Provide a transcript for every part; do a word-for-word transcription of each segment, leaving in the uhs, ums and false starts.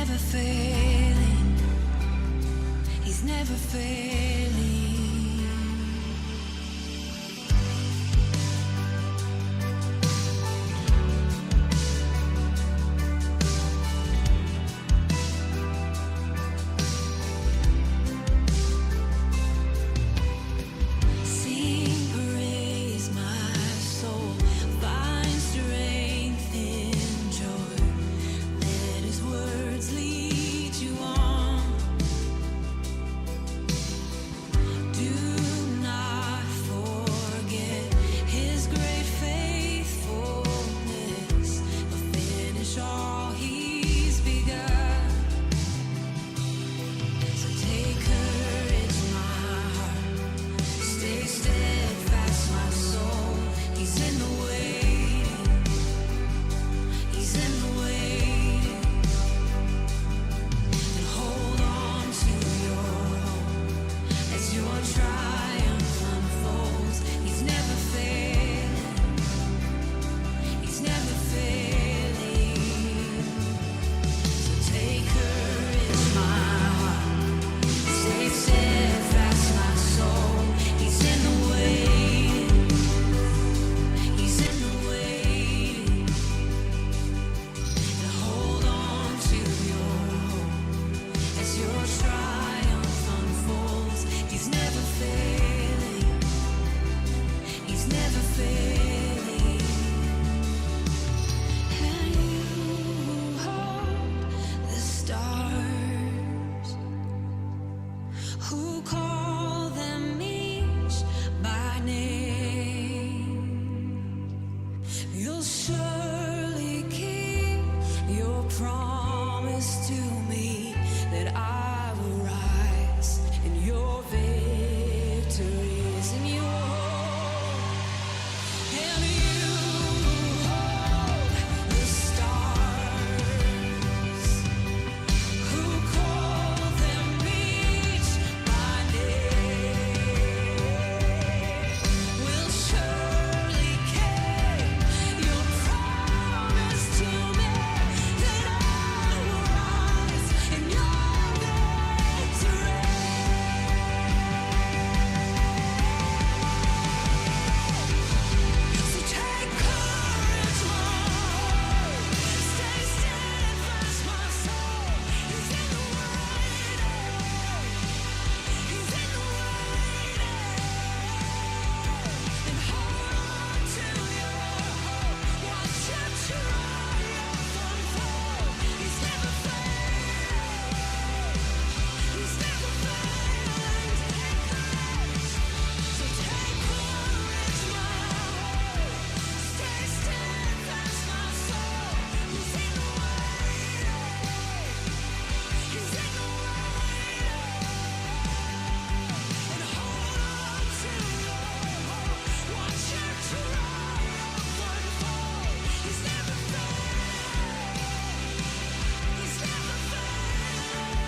Never failing. He's never failing. Sing praise, my soul, find strength in joy. Let his words lead you on. Do not forget his great faithfulness. He'll finish all he's begun. So take courage, my heart. Stay steadfast, my soul. He's in the waiting. He's in the waiting. And hold on to your hope as your triumph unfolds. He's never failing. He's never failing. So take courage, my heart. Stay steadfast, my soul. He's in the waiting. He's in the waiting. And hold on to your hope as your triumph unfolds. He's never failing. He's never failing. And you who hold the stars, who call them each by name, you'll surely keep your promise to me that I will rise in your victories, in your And you hold the stars, who call them each by name, will surely keep your promise to me that I will rise in your victory. So take courage, my heart. Stay steadfast, my soul. He's in the waiting. He's in the waiting. And hold on to your hope. Watch your triumph unfold. He's never failing. He's never failing. Take courage. So take courage, my heart. Stay steadfast, my soul. He's in the waiting. He's in the waiting. And hold on to your hope. Watch your triumph unfold. He's never failing. He's never failing.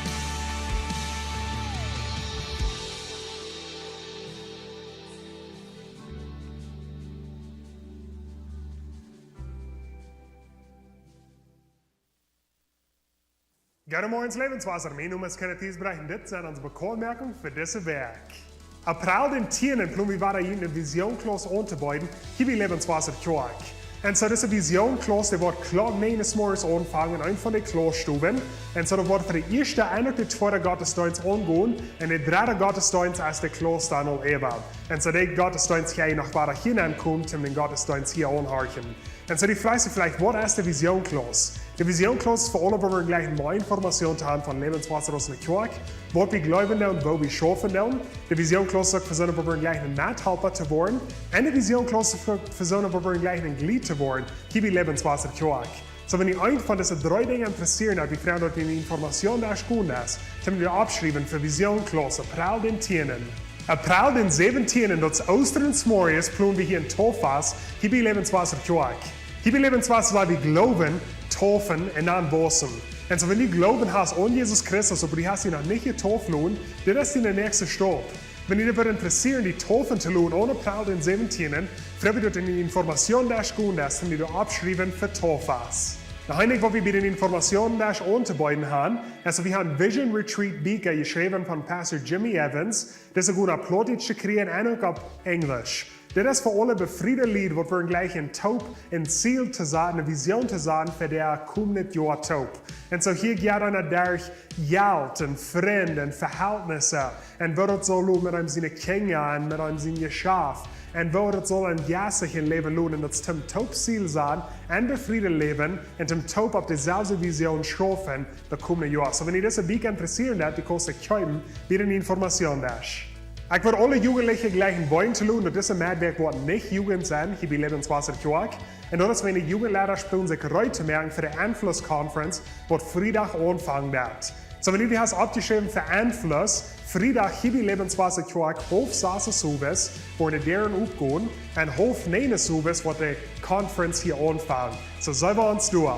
Goodemorjes, Läwenswota. Mien Nomen es Kenneth Giesbrecht un dit sent onse Bekauntmoakjungen fa dise Wäakj. April dän tieenden plon wie wada eene Visionsklass auntobeeden, hia bie Läwenswota Kjoakj. Un soo dise Visionsklass, dee woat Klock näajen zemorjes aunfangen, en eent von de Klausstowen. Un soo daut woat fa de ieeschte un uk de tweede Gottesdeenst aungonen, un de dredde Gottesdeenst es de Klass dan aul äwa. Un soo de Gottesdeenst hia noch wada hia aunkomen, om dän Gottesdeenst hia aunhorchen. Un soo dee Froag es veleicht, waut es de Visionsklass? De Visionsklass es fa aule, wua wie jlikj mea Information to haben von Läwenswota aus eene Kjoakj, waut wie jleewen doonen, woo wie schaufen doonen. De Visionsklass es uk fa soone, wua wie jlikj een Methalpa to woaren. Un de Visionsklass es fa, fa soone, wua wie jlikj een Jleet to woaren, hia bie Läwenswota Kjoakj. Soo, wan die eent von dise dree Dinja interessieren, dan wie froagen daut jie Information doa schekjen doonen, kjenn jie oppschriewen fa Visionsklass, April dän tieenden. April dän säwentieenden, daut es Oostren zemorjes, plon wie hia een Tauffast, hia bie Läwenswota Kjoakj. Hia bie Läwenswota lat wie jleewen, taufen un dan wausen. Un soo, wan du Gloowen hast aun Jesus Christus, oba du hast die noch nich jetauft loten, dit es de näakjste Staup. Wan die daut wudd interessieren, die taufen to loten aun April dän säwentieenden, froag wie daut jie Information doa schekjen doonen, kjenn jie doa oppschriewen fa Tauffast. Daut eenje, waut wie bie dän Informationsdesk auntobeeden haben, es, wie haben Vision Retreat Bieekja jeschräwen von Pastor Jimmy Evans, dee es uk opp Plautdietsch to kjrieen un uk opp Enjlisch. Dit es fa aule befriede Lied, waut wie jleichen toop een Ziel to saten, eene Vision to saten fa daut komende Joa toop. Un soo hia jeit eena derch Jelt un Frind un Vehältnisse. Un woo daut saul lonen met eenem siene Kjinja un met eenem sien Jeschaft. Un woo daut saul een jeistlichet Läwen lonen, un daut es toom toop Ziel saten un befriede läwen un toom toop opp deeselwje Vision schaufen daut komende Joa. Soo, wan die dise Bieekja interessieet, dan kaust du dee kjeepen bie dän Informationsdesk. Ekj wudd aule Jugendliche jleichen bie to lonen, daut dise Meddach woat nich Jugend sennen, hia bie Lebenswasser Kjoakj. Un daut es, wan de Jugendleida spelen sikj reed to moaken fa de Enfluss Conference, waut Friedach aunfangen woat. Soo, wan du die hast oppjeschräwen fa Enfluss, Friedach hia bie Lebenswasser Kjoakj, haulf sass sowes, woaren de Däaren opgonen, un haulf näajen sowes woat de Conference hia aunfangen. Soo, seen wie ons doa.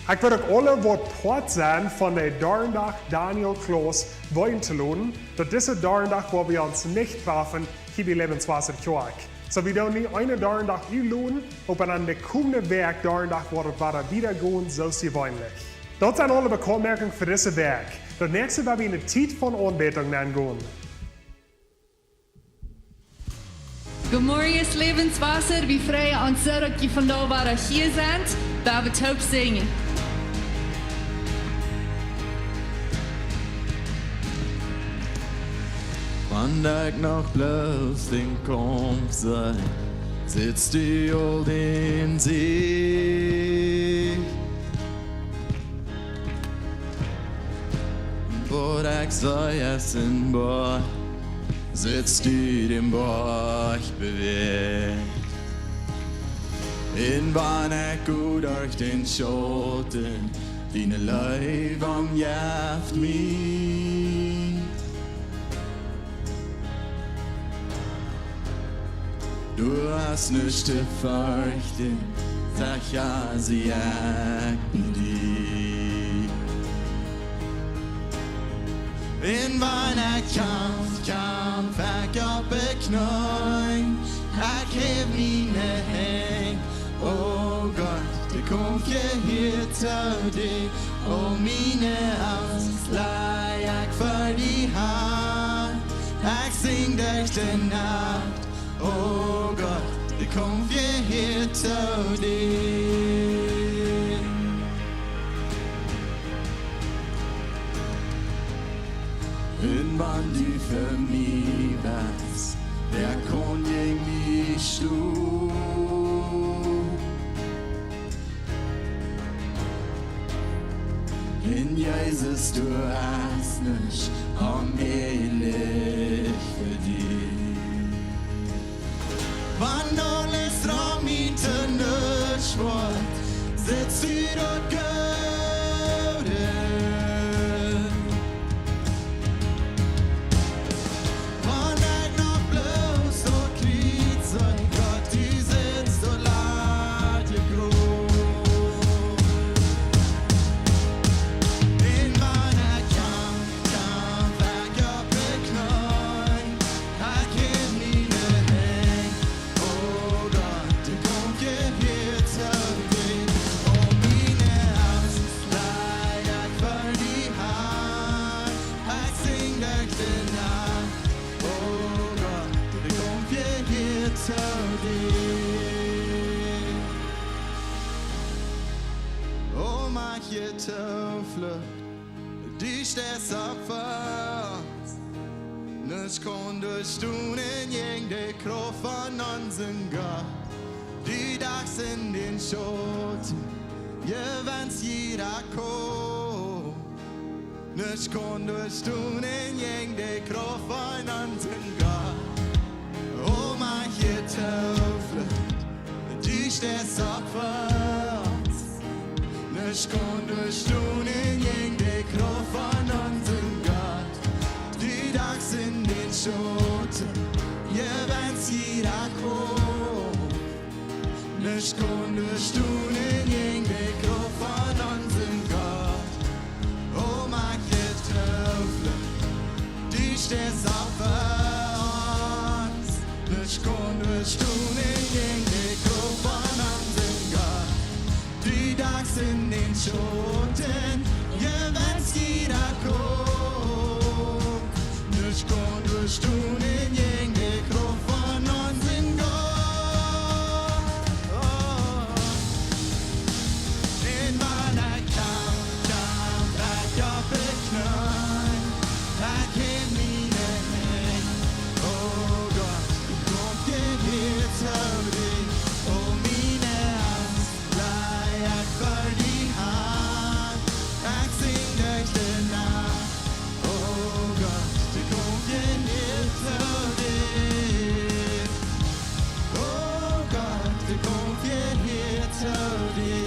Ekj wudd uk aule, waut Poat sent von de Darendach Daniel Claus, bie to lonen, daut dise Darendach, wua wie ons nich trafen, hia bie Lebenswasser Kjoakj. Soo, wie doonen nu eenen Darendach utloden, oba aun de komende Wäakj Darendach woat et wada wieda gonen, soo aus jeweenlich. Daut sent aule Bekauntmoakungen fa dise Wäakj. Daut näakjste woa wie enne Tiet von Aunbädunk nenn gonen. Good morning, Lebenswasser. Wie freien ons soo, daut jie vondoag wada hia sent. Woa wie toop sinjen. Wan ekj noch bloos dän Kaumf see, sitst du aul dän Sieg. Waut ekj see es een Boajch, sitst du dän Boajch bewäacht. Un wan ekj go derch dän Schauten, diene Leew omjeft mie. Du hast nuscht to ferchten, sajcht, jo, sie ekj bie die. Un wan ekj kjamf, kjamf ekj opp de Kjneeen, ekj häw miene Henj. O Gott, ekj kom hia to die, aul miene Angst laj ekj ver die han. Ekj sinj derch de Nacht, o Gott, ekj kom hia to die. Un wan du fa mie best, wäa kaun jäajen mie stonen? Un Jesus, du hast nuscht onmäajlich fa die. Wan aules rom mie to nuscht woat, sitst du doa goot. Wan ekj noch bloos soo kjrieech, sajcht Gott, du sitst soo lang jegroot. Un wan ekj kjamf, kjamf ekj opp de Kjneeen, ekj häw miene Henj. O Gott, ekj kom hia to die, aul miene Angst laj ekj ver die han. Ekj sinj derch de Nacht, o Gott, ekj kom hia to die. O, mach je Tooflucht, du steist opp fa ons. Nuscht kaun doa stonen jäajen de Krauft von onsen Gott. Du dachst en dän Schauten, jewenst jieda Kaumf. Nuscht kaun doa stonen jäajen de Krauft von onsen Gott. O, mach je Tooflucht, du steist opp fa ons. Nuscht kaun doa stonen jäajen de Krauft von onsen Gott. Du dachst en dän Schauten, jewenst jieda Kaumf. Nuscht kaun doa stonen jäajen de Krauft von onsen Gott. O, mach je Tooflucht, du steist opp fa ons. Nuscht kaun doa stonen jäajen de Krauft von onsen Gott. Du dachst En dän Schoten, je wens die daut Gott. Nuscht kaun doa stonen jäajen de Krauft von onsen Gott. Oh. En wan ekj kjamf, kjamf ekj opp de Kjneeen, ekj hab miene Henj. O Gott, ekj kaun hia to die, o miene Angst. Laj ekj ver die han, ekj sinj diene Nacht. O Gott, ekj kom hia to die. O Gott, ekj kom hia to die.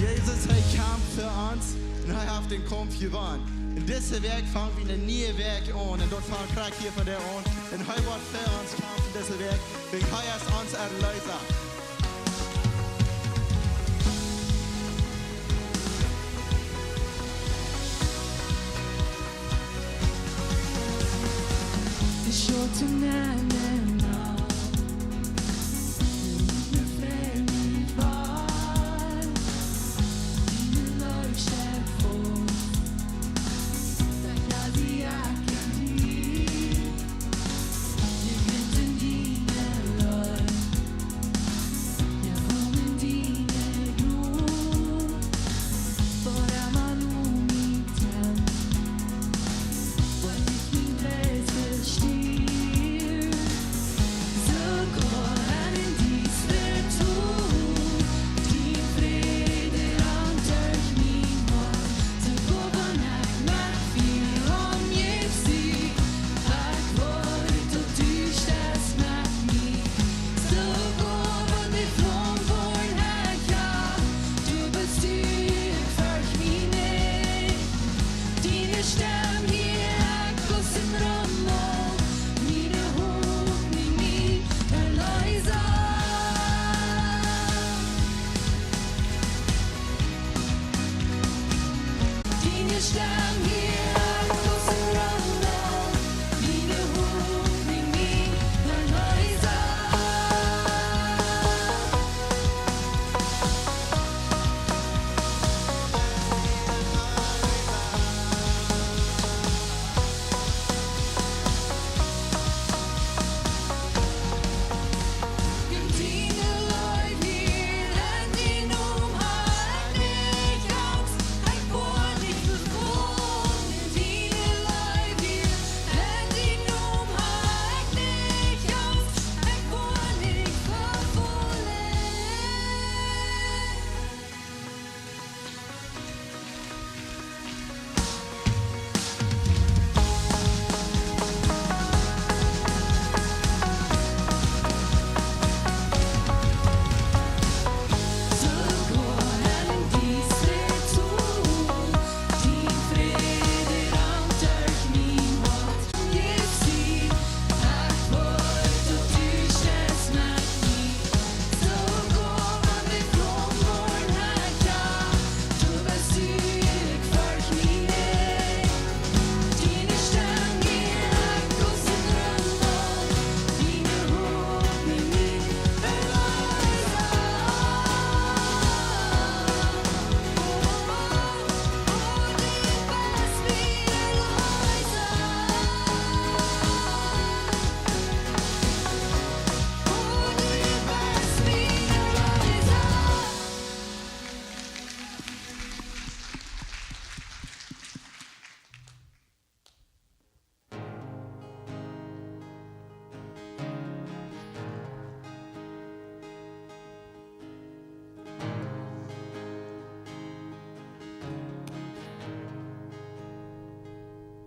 Jesus, hee kjamft fa ons un hee haft dän Kaumf jewonnen. Un dise Wäakj fang wie eene niee Wäakj aun. Un daut fangt krakjt hia vondoag aun. Un hee woat fa ons kjamfen dise Wäakj. Wiels hee es ons Erleesa.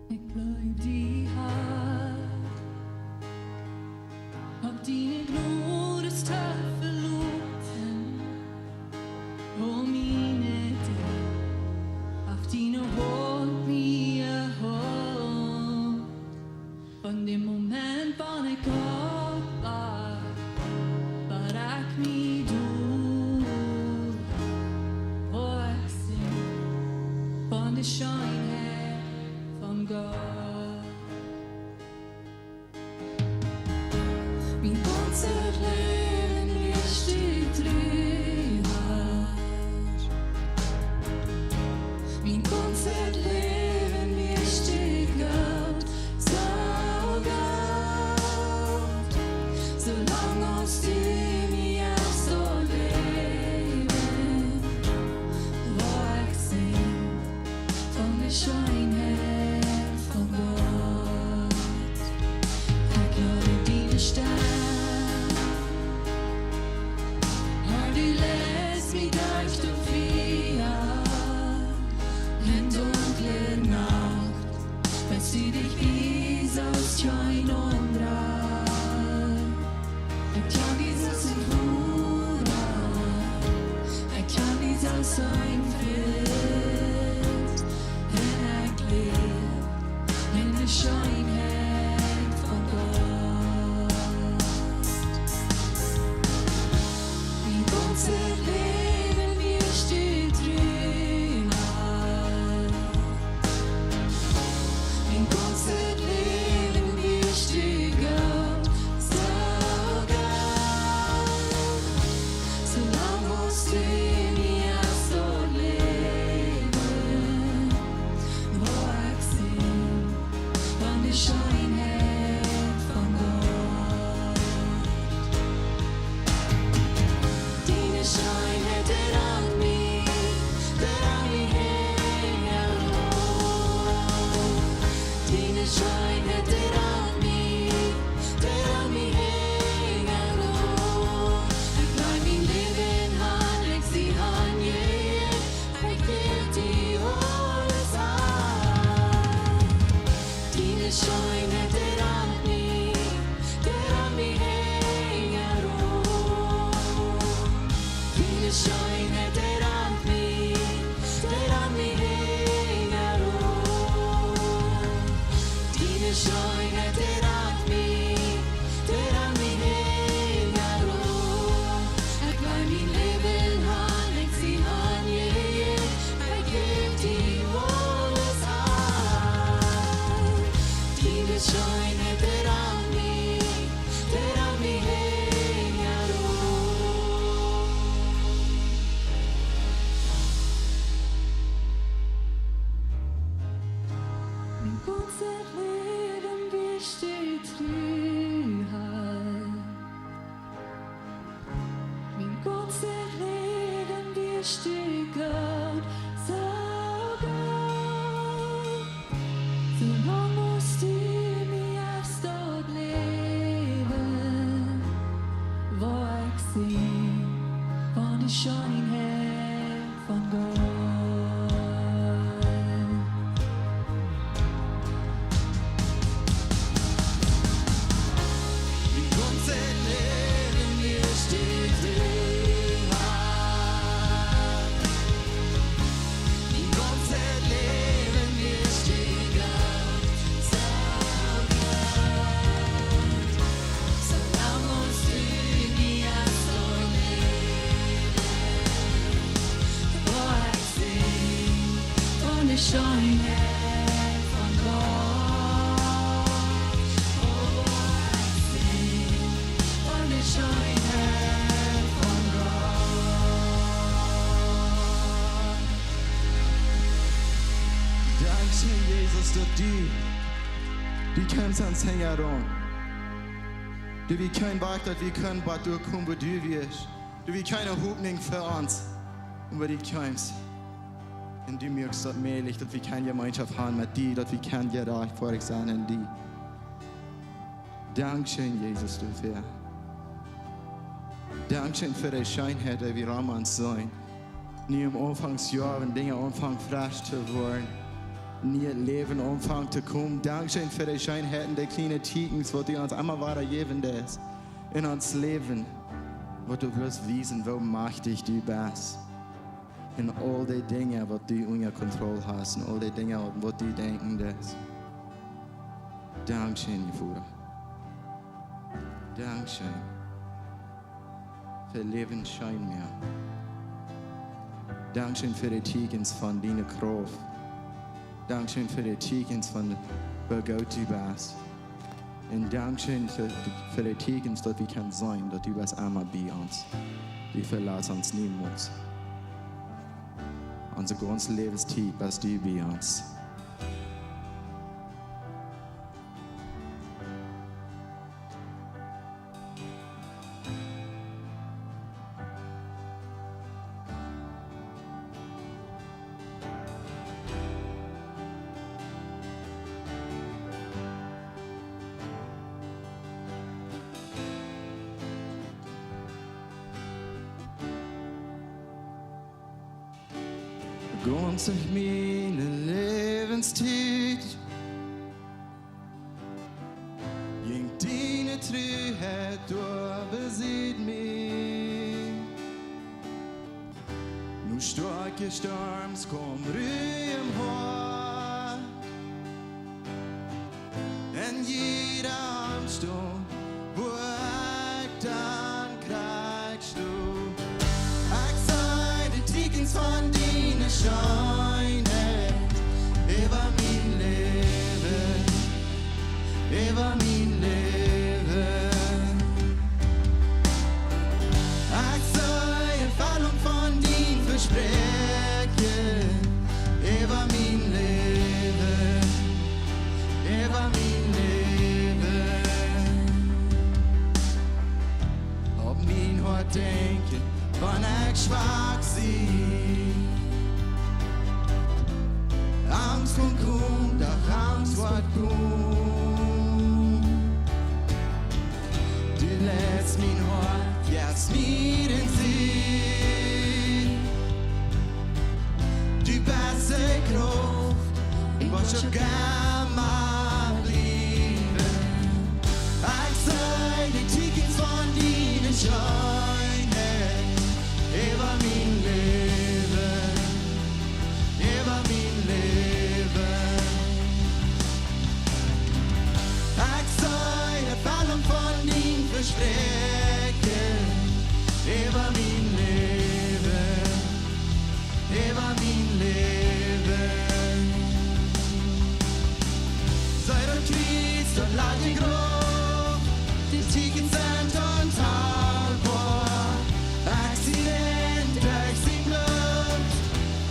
Ekj jleew die, Herr, opp diene Jnod es to veloten. O miene Tiet, opp diene Haunt mie hool. Von däm Moment wan ekj oppwak, bat ekj mie doa woa ekj seenen von de Scheenheit von Gott. Mien gaunzet Läwen. Scheenheit von Gott. Ekj low diene Stem. Herr, du leitst mie derch daut Fia en dunkle Nacht. Best du nich bie, soo aus kjeen aundra. Ekj kjan dee soo aus een Brooda, ekj kjan dee soo aus een Frint, un ekj läw en de Scheenheit von Gott. Mien gaunzet Läwen wia ekj tru, Herr. Mien gaunzet Läwen wia ekj die goot, soo goot. Soo lang aus du mie hast daut Läwen, woa ekj sinjen von de Scheenheit von Gott. Diene Scheenheit, dee rankt mie, dee rankt mie hinjarom. Diene Scheenheit, dee rankt mie, dee rankt mie hinjarom. Ekj leew mien Läwen han, ekj sie han, yeah, yeah. Ekj jäw die aules aun. Diene Scheenheit, dee rankt mie, dee rankt mie hinjarom. Diene Scheenheit, dee rankt mie, dee rankt mie hinjarom. Diene Scheenheit, dee rankt mie, dee rankt mie hinjarom. Ekj leew mien Läwen han, ekj sie han, yeah, yeah. Ekj jäw die aules aun. Diene Scheenheit, dee rankt mie, dee rankt mie hinjarom. Mien gaunzet Läwen wia ekj die tru, Herr. Mien gaunzet Läwen wia ekj die goot, soo goot. Soo lang aus du mie hast daut Läwen, woa ekj sinjen von de Scheenheit von Gott. Mien gaunzet Läwen wia ekj die tru, Herr. Mien gaunzet Läwen wia ekj die goot, soo goot. Soo lang aus du mie hast daut Läwen, woa ekj sinjen von de Scheenheit von Gott. Oh, woa ekj sinjen von de Scheenheit von Gott. Dankscheen, Jesus, daut du, du kjemst ons hinjaraun. Du, wie kjennen wachten, daut wie kjennen bat doa komen, wua du best. Du, wie kjennen Hopninj fa ons, un wua du kjemst. Un du moakst daut mäajlich, daut wie kjennen Jemeenschoft haben met die, daut wie kjennen jerajchtfoadich sennen en die. Dankscheen, Jesus, doafäa. Dankscheen fa de Scheenheit, dee wie rom ons seenen. Nu aum Aunfank Joa, wan Dinja aunfangen fresch to woaren. Nieet Läwen aunfangt to komen. Dankscheen fa de Scheenheit un de kjliene Tieekjens, waut du ons emma wada jäwen deist en ons Läwen. Waut du west wiesen, woo majchtich du best. Un aul dee Dinja, waut du unja Kontroll hast. Un aul dee Dinja, waut, waut du denkjen deist. Dankscheen, Voda. Dankscheen fa Läwen scheen moaken. Dankscheen fa de Tieekjens von diene Krauft. Dankscheen fa de Tieekjens von woo goot du best. Un dankscheen fa, fa de Tieekjens, daut wie kjennen seenen, daut du best emma bie ons. Du velatst ons niemols. Onse gaunze Läwenstiet best du bie ons. Gaunz miene Läwenstiet jinkj diene Truheit doa besied mie. Nu stoakje Storms kjeem Ru em Hoat. En jieda Omstaunt, wua ekj dan krakjt sto. Ekj see de Tieekjens von diene Scheenheit äwa mien Läwen, äwa mien Läwen. Ekj see Erfoarunk von dien Vespräakjen äwa mien Läwen, äwa mien Läwen. Opp mien Hoat denkjen, wan ekj schwak sie. Angst kaun komen, doch Angst woat gonen. Du leist mien Hoat, jeist mie dän Sieg. Du best de Krauft, un woascht emma bliewen. Ekj see de Tieekjens von diene Scheenheit äwa mien Läwen, äwa mien Läwen. Ekj see Erfoarunk von dien Vespräakjen äwa mien Läwen, äwa mien Läwen. See daut Kjriez, daut lajcht em Grauf, de Tieekjens sent ontalboa. Ekj sie rein derch sien Bloot,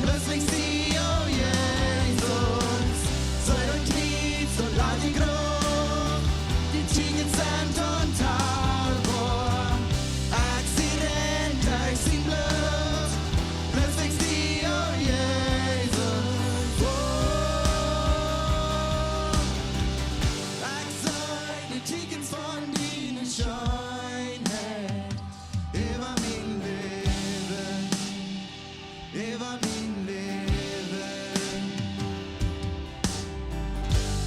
bloos wäajen die, o Jesus. See daut Kjriez, daut lajcht em Grauf, de Tieekjens sent ontalboa. Ekj sie rein derch sien Bloot, bloos wäajen die, o Jesus. Oh, ekj see de Tieekjens von diene Scheenheit äwa mien Läwen, äwa mien Läwen.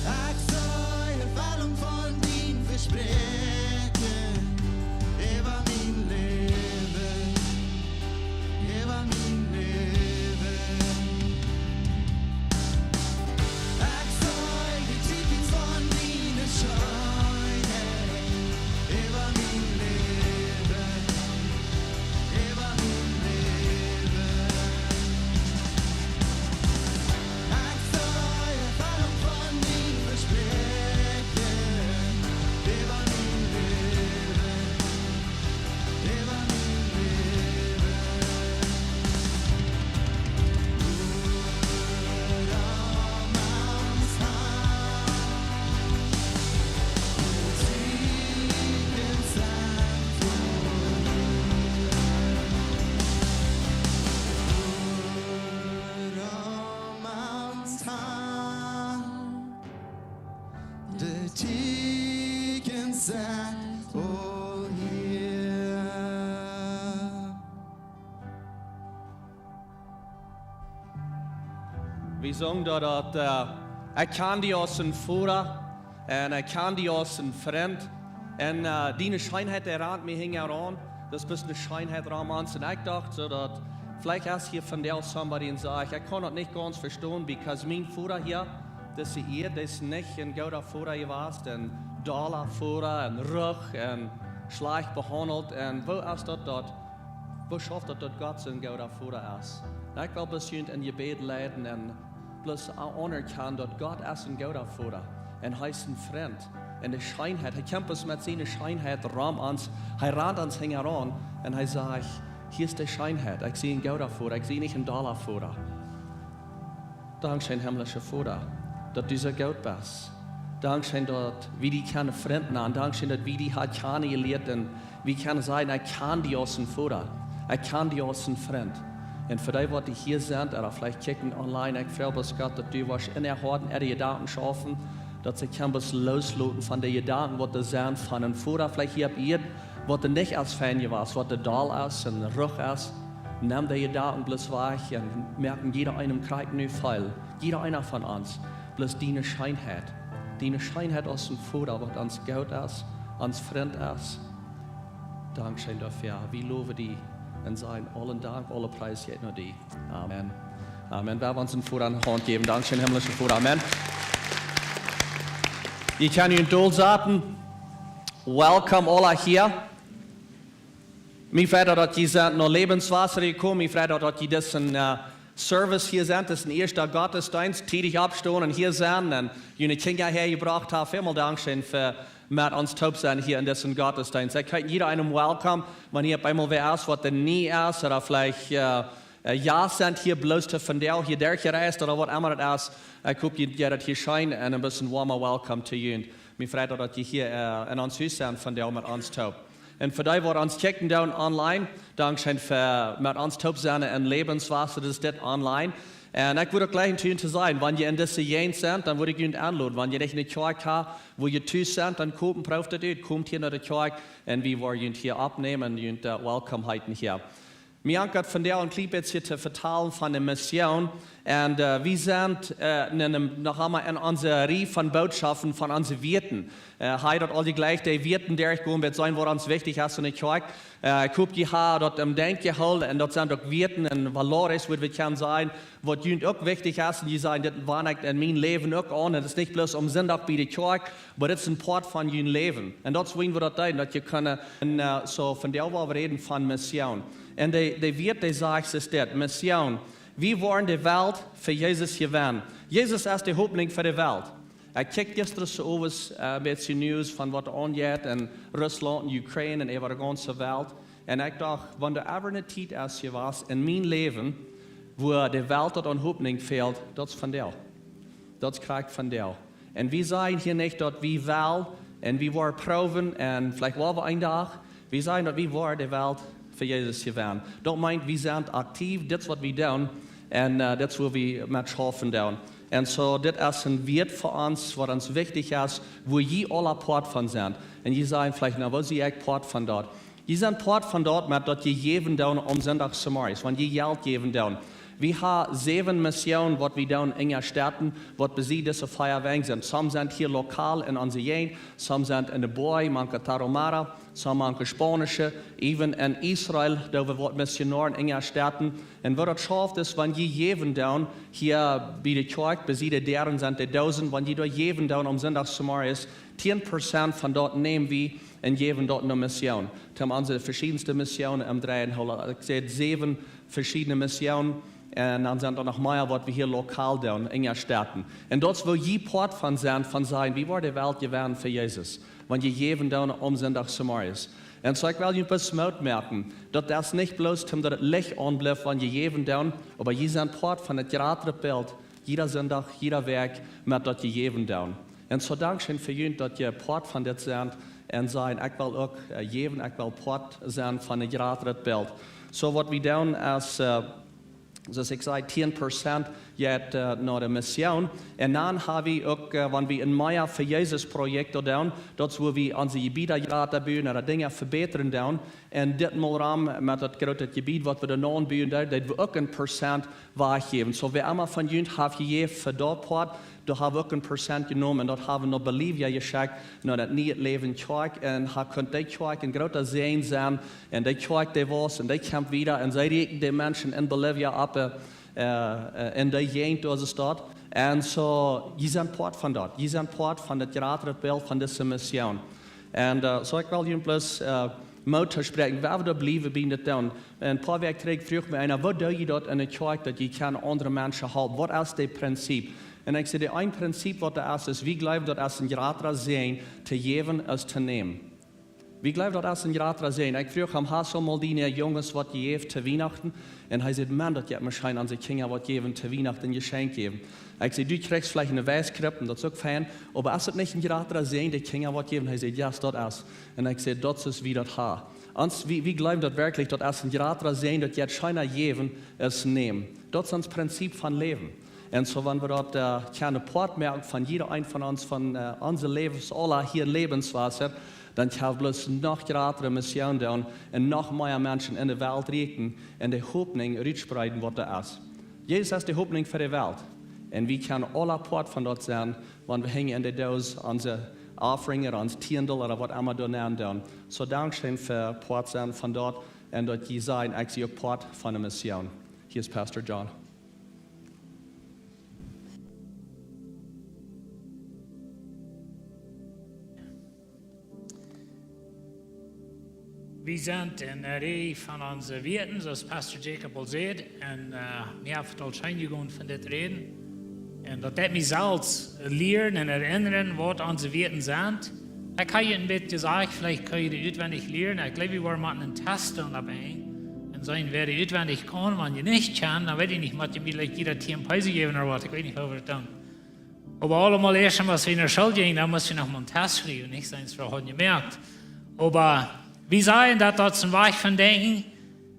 Ekj see Erfoarunk von dien Vespräakjen äwa mien Läwen, äwa mien Läwen. Ekj see de Tieekjens von diene Scheenheit äwa mien Läwen, äwa mien Läwen. Ekj see Erfoarunk von dien Vespräakjen äwa mien Läwen, äwa mien Läwen. Doarom, Herr, de Tieekjens sent von die. Doarom, Herr, de Tieekjens sent aul hia. Wie sungen doa daut, äh, ekj kjan die aus een Voda, un ekj kjan die aus een Frint, un, äh, diene Scheenheit, dee rant mie hinjaraun. Daut es eene Scheenheit, Romans. Un ekj docht soo daut, veleicht es hia vondoag somebody un sajcht: "Ekj kaun daut nich gaunz vestonen, because mien Voda hia, dise Ieed, dee es nich een gooda Voda jewast, een dolla Voda, een ruch un schlajcht behaundelt. Un woo es daut, daut, woo schauft daut, daut Gott soon gooda Voda es?" Un ekj well bloos junt em Jebäd leiden un bloos aunerkjanen daut Gott es een gooda Voda un hee es een Frint. Un de Scheenheit, hee kjemt ons met siene Scheenheit rom ons, hee rant ons hinjaraun un hee sajcht: "Hia es de Scheenheit, ekj sie een gooda Voda, ekj sie nich een dolla Voda." Dankscheen, himmlischa Voda, daut du soo goot best. Dankscheen, daut wie die kjennen Frint nanen. Dankscheen, daut wie die haben kjanen jelieet un wie kjennen sajen: "Ekj kjan die aus een Voda. Ekj kjan die aus een Frint." Un fa dee, waut hia sent, ooda veleicht kjikjen online, ekj froag bloos, Gott, daut du woascht en äa Hoat un äare Jedanken schaufen, daut see kjennen bloos loosloten von de Jedanken, waut doa sent von een Voda veleicht hia opp Ieed, waut doa nich aus fein jewast, waut doa doll es un ruch es. Nemm de Jedanken bloos wajch un moak jieda eenem krakjt nu feel, jieda eena von ons, bloos diene Scheenheit. Diene Scheenheit aus een Voda, waut ons goot es, ons Frint es. Dankscheen doafäa. Wie lowen die un sajen aule Dank, aule Pries jeit no die. Amen. Amen. Wie haben ons een Voda aun de Haunt jäwen. Dankscheen, himmlische Voda. Amen. Jie kjennen junt dolsaten. Welcome, aula hia. Mie freit daut, daut jie sent no Lebenswasser jekomen. Mie freit daut, daut jie disen, äh, Service hia sent. Dit es een ieeschten Gottesdienst. Tiedich oppstonen un hia sennen. Un june Kjinja häajebrocht haben. Välmol Dankscheen fa met ons toop sennen hia en disen Gottesdienst. Ekj heet jieda eenem welcome, wan hia opp eemol wäa es, waut doa nie es, ooda veleicht, äh, äh, jo, sent hia bloos to vondoag hia derchjereist, ooda waut emma daut es. Ekj hop, jie, jie daut hia scheen un een bät woama welcome to junt. Mie freit daut, daut jie hia, äh, en ons Hus sent vondoag met ons toop. Un fa dee, waut ons checken doonen online, dankscheen fa met ons toop sennen en Lebenswasser, dit es dit online. Un ekj wudd uk jlikj to junt to sajen, wan jie en dise Jäajent sent, dan wudd ekj junt enloden. Wan jie nich ne Kjoakj haben, wua jie tus sent, dan komt, prooft daut ut. Komt hia no de Kjoakj un wie woaren junt hia oppnämen un junt, äh, welcome heeten hia. Mie jankat vondoag een kjlien bät hia to vetalen von de Mission. Un, äh, wie sent, äh, en, en, noch emol en onse Rieej von Bootschoften von onse Wieeten. Äh, hab daut aul jlikj, de Wieeten derchjegonen, waut sent, waut ons wichtich es en de Kjoakj. Äh, ekj hop, jie haben daut em Denkj jehoolen un daut sent uk Wieeten un valores, wudd wie kjennen sajen, waut junt uk wichtich es. Un jie sajen, dit wend ekj en mien Läwen uk aun. Un daut es nich bloos aum Sindach bie de Kjoakj, oba dit es een Poat von jun Läwen. Un daut es, woo wie daut deeden, daut jie kjennen, un, äh, soo, vondoag woa wie räden von Mission. Un de, de Wieet, dee sajcht, es dit, Mission. Wie woaren de Welt fa Jesus jewennen. Jesus es de Hopninj fa de Welt. Ekj kjikj jistren soo owes, äh, een bät News von waut aunjeit en Russlaunt un Ukraine un äwa de gaunze Welt. Un ekj docht, wan doa ever ne Tiet es jewast en mien Läwen, wua de Welt daut aun Hopninj fält, daut es vondoag. Daut es krakjt vondoag. Un wie sajen hia nich, daut wie wellen un wie woaren proowen un veleicht woaren wie een Dach, wie sajen, daut wie woaren de Welt fa Jesus jewennen. Daut meent, wie sent aktiv, dit es waut wie doonen un, äh, dit es, wua wie met schaufen doonen. Un soo, dit es een Wieet fa ons, waut ons wichtich es, wua jie aula Poat von sent. Un jie sajen veleicht, na, woo sie ekj Poat von daut? Jie sent Poat von daut, met daut jie jäwen doonen aum Sindach zemorjes, wan jie Jelt jäwen doonen. Wie haben säwen Missionen, waut wie doonen en Städen, waut besied dise vea Wäaj sent. Some sent hia lokal en onse Jäajent, some sent en de Boaj, mank Tarahumara, some mank Spaunische, even en Israel, doa wie waut Missionoaren en Städen. Un waut daut schauft es, wan jie jäwen doonen, hia bie de Kjoakj, besied de Däaren sent de Dosen, wan jie doa jäwen doonen aum Sindach zemorjes, tieen Prozent von daut nämen wie un jäwen daut no Mission. Toom onse veschiedne Missionen em dreien hoolen. Ekj säd säwen veschiedne Missionen. Un dan sent doa noch mea, waut wie hia lokal doonen, en Städen. Un daut es, wua jie Poat von sent, von sajen, wie woaren de Welt jewennen fa Jesus. Wan jie jäwen doonen aum Sindach zemorjes. Un soo, ekj well junt bloos Moot moaken, daut es nich bloos, om daut daut Licht aunblift, wan jie jäwen doonen, oba jie sent Poat von daut jratre Bilt, jieda Sindach, jieda Wäakj, met daut jie jäwen doonen. Un soo, dankscheen fa junt, daut jie Poat von dit sent un sajen, ekj well uk, äh, jäwen, ekj well Poat sennen von daut jratre Bilt. Soo, waut wie doonen es, äh, soo aus ekj säd, tieen Prozent jeit, äh, no de Mission. Un dan haben wie uk, äh, wan wie en mea fa Jesus Projekt doonen, daut es, wua wie onse Jebieda jrata buen ooda Dinja vebätren doonen. Un dit Mol rom met daut groote Jebied, waut wie doa nu buen, doa, daut wie uk een Prozent wajchjäwen. Soo, wäa emma von junt haft jejäft fa daut Poat, doa haben wie uk een Prozent jenomen un daut haben wie no Bolivia jeschekjt, no daut Niee Läwen Kjoakj. Un hee kunn dee Kjoakj een groota Säajen sennen. Un dee Kjoakj, dee wauss, un dee kjeem wieda. Un see rieekjen de Menschen en Bolivia opp, äh, äh, en dee Jäajent, doa es daut. Un soo, jie sent Poat von daut. Jie sent Poat von daut jratre Bilt von dise Mission. Un, äh, soo, ekj well junt bloos, äh, Moot toospräakjen, wäa wie doa bliewen bie dit doonen. Een poa Wäakj trigj fruach mie eena, woo doo jie daut en de Kjoakj, daut jie kjennen aundre Menschen halpen? Waut es daut Prinzip? Un ekj säd, daut eene Prinzip, waut doa es, es, wie jleewen, daut es een jratra Säajen, to jäwen aus to nämen. Wie jleewen, daut es een jratra Säajen. Ekj fruach am, hast du mol diene Junges waut jejäft to Wienachten? Un hee säd, Maun, daut jeit mie scheen, aun de Kjinja waut jäwen to Wienachten, een Jeschenkj jäwen. Ekj säd, du kjrichst veleicht eene Weiskripp, daut es uk fein, oba es daut nich een jratra Säajen, de Kjinja waut jäwen? Hee säd, jo, daut es. Un ekj säd, daut es, woo wie daut haben. Ons, wie, wie jleewen daut werkjlich, daut es een jratra Säajen, daut jeit scheena jäwen aus nämen. Daut es ons Prinzip von Läwen. Un soo, wan wie daut, äh, kjennen Poat moaken von jieda een von ons, von, äh, onse Läwens, aula hia Läwenswota, dan kjenn wie bloos noch jratre Mission doonen un noch mea Menschen enne Welt rieekjen un de Hopninj utspreeden, waut doa es. Jesus es de Hopninj fa de Welt. Un wie kjennen aula Poat von daut sennen, wan wie hinjen enne Doos onse Offering ooda ons Tiendel ooda waut emma doa nenn doonen. Soo, dankscheen fa Poat sennen von daut un daut jie sajen, ekj sie Poat von de Mission. Hia es Pastor John. Wie sent enne Rieej von onse Wieeten, soo aus Pastor Jacob aul säd, un, äh, mie haft aul scheen jegonen von dit räden. Un daut deit mie selfst lieren un erinnren, waut onse Wieeten sent. Ekj hab je een bät jesajcht, veleicht kjenn jie dee utwendich lieren. Ekj jleew, wie woaren motten een Test doonen opp een. Un seenen, wäa dee utwendich kaun, wan jie nich kjennen, dan weet ekj nich, mott jie mie veleicht jieda tieen Peso jäwen ooda waut, ekj weet nich, woo wie daut doonen. Oba aulemol ieescht, aus wie enne School jinjen, dan must wie noch mol een Test schriewen, nich? Seenen, wie hauden jemoakt. Oba wie sajen, daut daut es een Wajch von Denkjen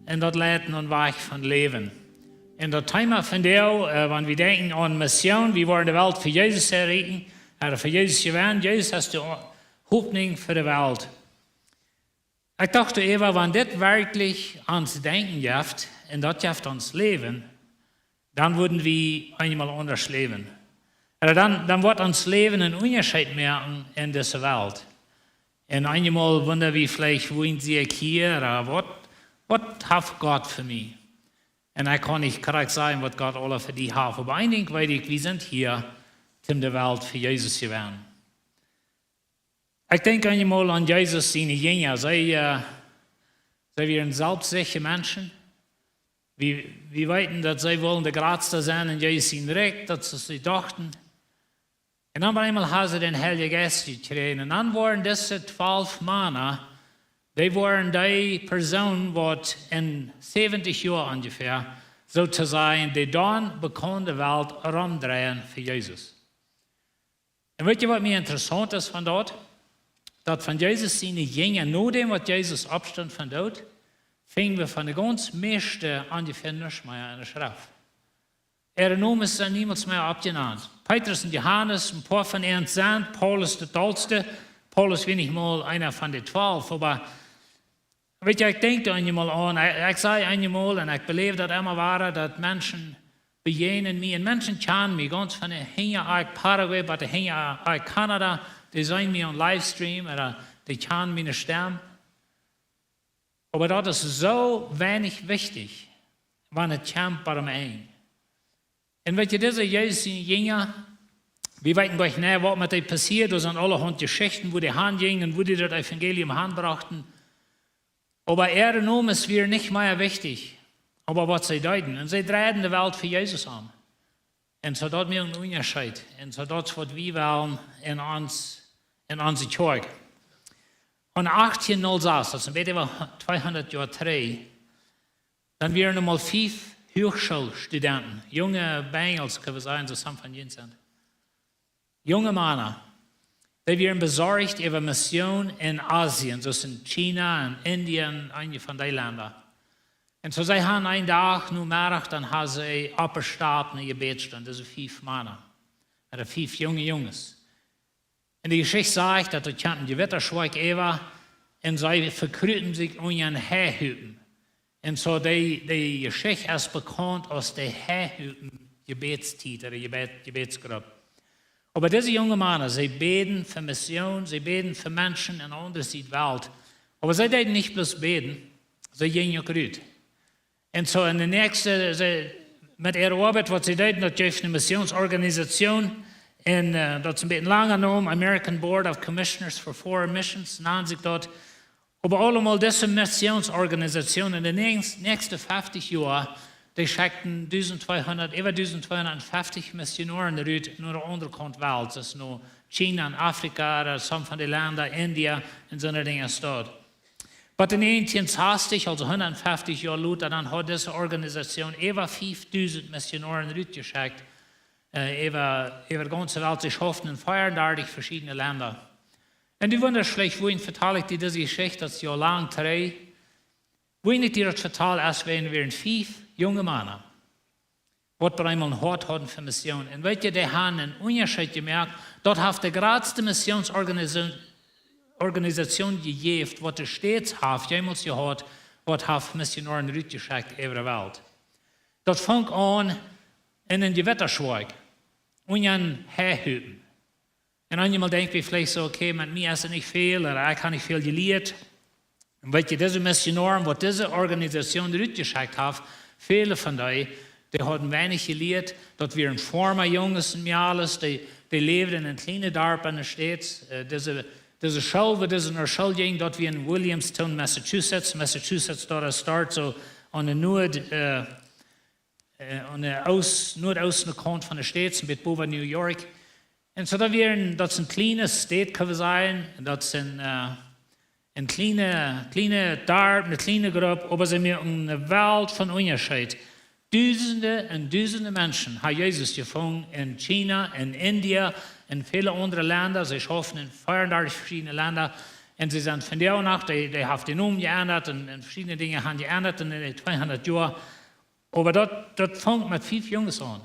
un daut leit no een Wajch von Läwen. Un daut Thema von vondoag, äh, wan wie denkjen aun Mission, wie woaren de Welt fa Jesus erreichen, ooda fa Jesus jewennen, Jesus es de O-, Hopninj fa de Welt. Ekj docht doaräwa, wan dit werkjlich ons Denkjen jeft un daut jeft ons Läwen, dan wudden wie eenjemol aundasch läwen. Ooda dan, dan woat ons Läwen een Unjascheet moaken en dise Welt. Un eenjemol wunda wie veleicht, woo sie ekj hia, ooda waut, waut haft Gott fa mie? Un ekj kaun nich krakjt sajen, waut Gott aula fa die haft. Oba een Dinkj weet ekj, wie sent hia, om de Welt fa Jesus to jewennen. Ekj denkj eenjemol aun Jesus siene Jinja. See, äh, see wieren selfstsichje Menschen. Wie, wie weeten, daut see wullen de jratste sennen en Jesus sien Rikj, daut see, see dochten. Un dan opp eemol haben see dän Heiljen Jeist jekjräajen. Un dan wieren dise twalf Mana, dee wieren dee Persoonen, waut en säwentich Joa onjefäa, soo to sajen, de dan bekaunde Welt romdreien fa Jesus. Un weet jie, waut mie interessaunt es von daut? Daut von Jesus siene Jinja, no däm waut Jesus oppstunt von doot, finjen wie von de gaunz mieeschte onjefäa nuscht mea en de Schreft. Äare Nomes sent niemols mea oppjenant. Petrus un Johanes, een poa von an sent, Paulus de Dolste, Paulus wia nich mol eena von de twalf, oba weet jie, ekj denkj doa eenjemol aun. Ekj, ekj saj eenjemol, un ekj beläw daut emma wada, daut Menschen bejäajnen mie. Un Menschen kjanen mie, gaunz von de hinja Akj Paraguay bat de hinja Akj Kanada. Dee seenen mie aun Livestream, ooda dee kjanen miene Stemm. Oba daut es soo weinich wichtich, wan et kjemt bie een Enj. Un weet jie, dise Jesus siene Jinja, wie weeten goanich, waut met dee passieed, doa sent aulahaunt Jeschichten, woo dee han jinjen un woo dee daut Evangelium han brochten. Oba äare Nomes wieren nich mea wichtich, oba waut see deeden. Un see dreiden de Welt fa Jesus om. Un soo daut moakt een Unjascheet. Un soo daut es waut wie wellen en ons, en onse Kjoakj. Un achtieen null sas, daut es een bät äwa tweehundat Joa trigj, dan wieren doa mol fief Huachschoolstudenten, junge Benjels, kjenn wie sajen, soo some von junt sent. Junge Mana, dee wieren besorcht äwa Mission en Asien, soo aus en China un Indien, eenje von dee Lenda. Un soo see han een Dach Nomeddach, dan han see oppjestonen ne Jebädsstund, dise fief Mana, ooda fief junge Junges. Un de Jeschicht sajcht, daut doa kjeem een Jewitta schwoa äwa, un see vekruten sikj unja een Heihupen. Un soo dee, dee Jeschicht es bekaunt aus de Heihupen Jebädstiet, ooda Jebäd-, Jebädsgrupp. Oba dise junge Mana, see bäden fa Mission, see bäden fa Menschen en aundre Sied Welt. Oba see deeden nich bloos bäden, see jinjen uk rut. Un soo en de näakjste, see, met äare Oabeit, waut see deeden, daut jeef ne Missionsorganisation. Un, äh, daut es een bät langa Nomen, American Board of Commissioners for Foreign Missions, nand sikj daut. Oba aulemol dise Missionsorganisation en de näakjs-, näakjste feftich Joa, dee schekjten dusent tweehundat, äwa dusent tweehundat feftich Missionoaren rut no de aundre Kaunt Welt, soo no China un Afrika, ooda some von de Lenda, India, un soone Dinja aus daut. Bat en näajentieen sastich, aulsoo hundat feftich Joa lota, dan haud dise Organisation äwa fiefdusent Missionoaren rutjeschekjt, äh, äwa, äwa de gaunze Welt. See schauften en veeaundartich veschiedne Lenda. Un du wundasch veleicht, wuarom vetal ekj die dise Jeschicht, daut es jo lang trigj. Wuarom ekj die daut vetal, es wiels wie wieren fief junge Mana. waut bie eemol een Hoat hauden fa Mission. Un weet jie, dee haben een Unjascheet jemoakt. Daut haft de jratste Missionsorganisation jejäft, waut de States haft jemols jehaut, waut haft Missionoaren rutjeschekjt äwa de Welt. Daut funk aun en een Jewettaschwoakj, unja een Heihupen. Un dan eemol denkj wie veleicht soo: "Okay, met mie es et nich väl, ooda ekj hab nich väl jelieet." Un weet jie, dise Missionoaren, waut dise Organisation rutjeschekjt haft, väle von dee, dee hauden weinich jelieet. Daut wieren foarma Junges un Mejales, dee, dee läwden en een kjlienet Darp aun de States. Äh, dise, dise School, wua dise no School jinjen, daut wia en Williamstown, Massachusetts. Massachusetts, daut es doa soo aun de Nuad, äh, äh, aun de Oost-, Nuadoosten Kaunt von de States, een bät bowen New York. Un soo, daut wieren, daut es een kjliene Staut, kjenn wie sajen. Daut es een, äh, een kjliene, kjliene Darp, eene kjliene Grupp, oba see moaken eene Welt von Unjascheet. Dusende un dusende Menschen haben Jesus jefungen en China, en India, en väle aundre Lenda. See schauften en veeaundartich veschiedne Lenda. Un see sent vondoag noch, dee, dee haft dän Nomen jeendat un, un veschiedne Dinja haben jeendat en de tweehundat Joa. Oba daut, daut funk met fief Junges aun.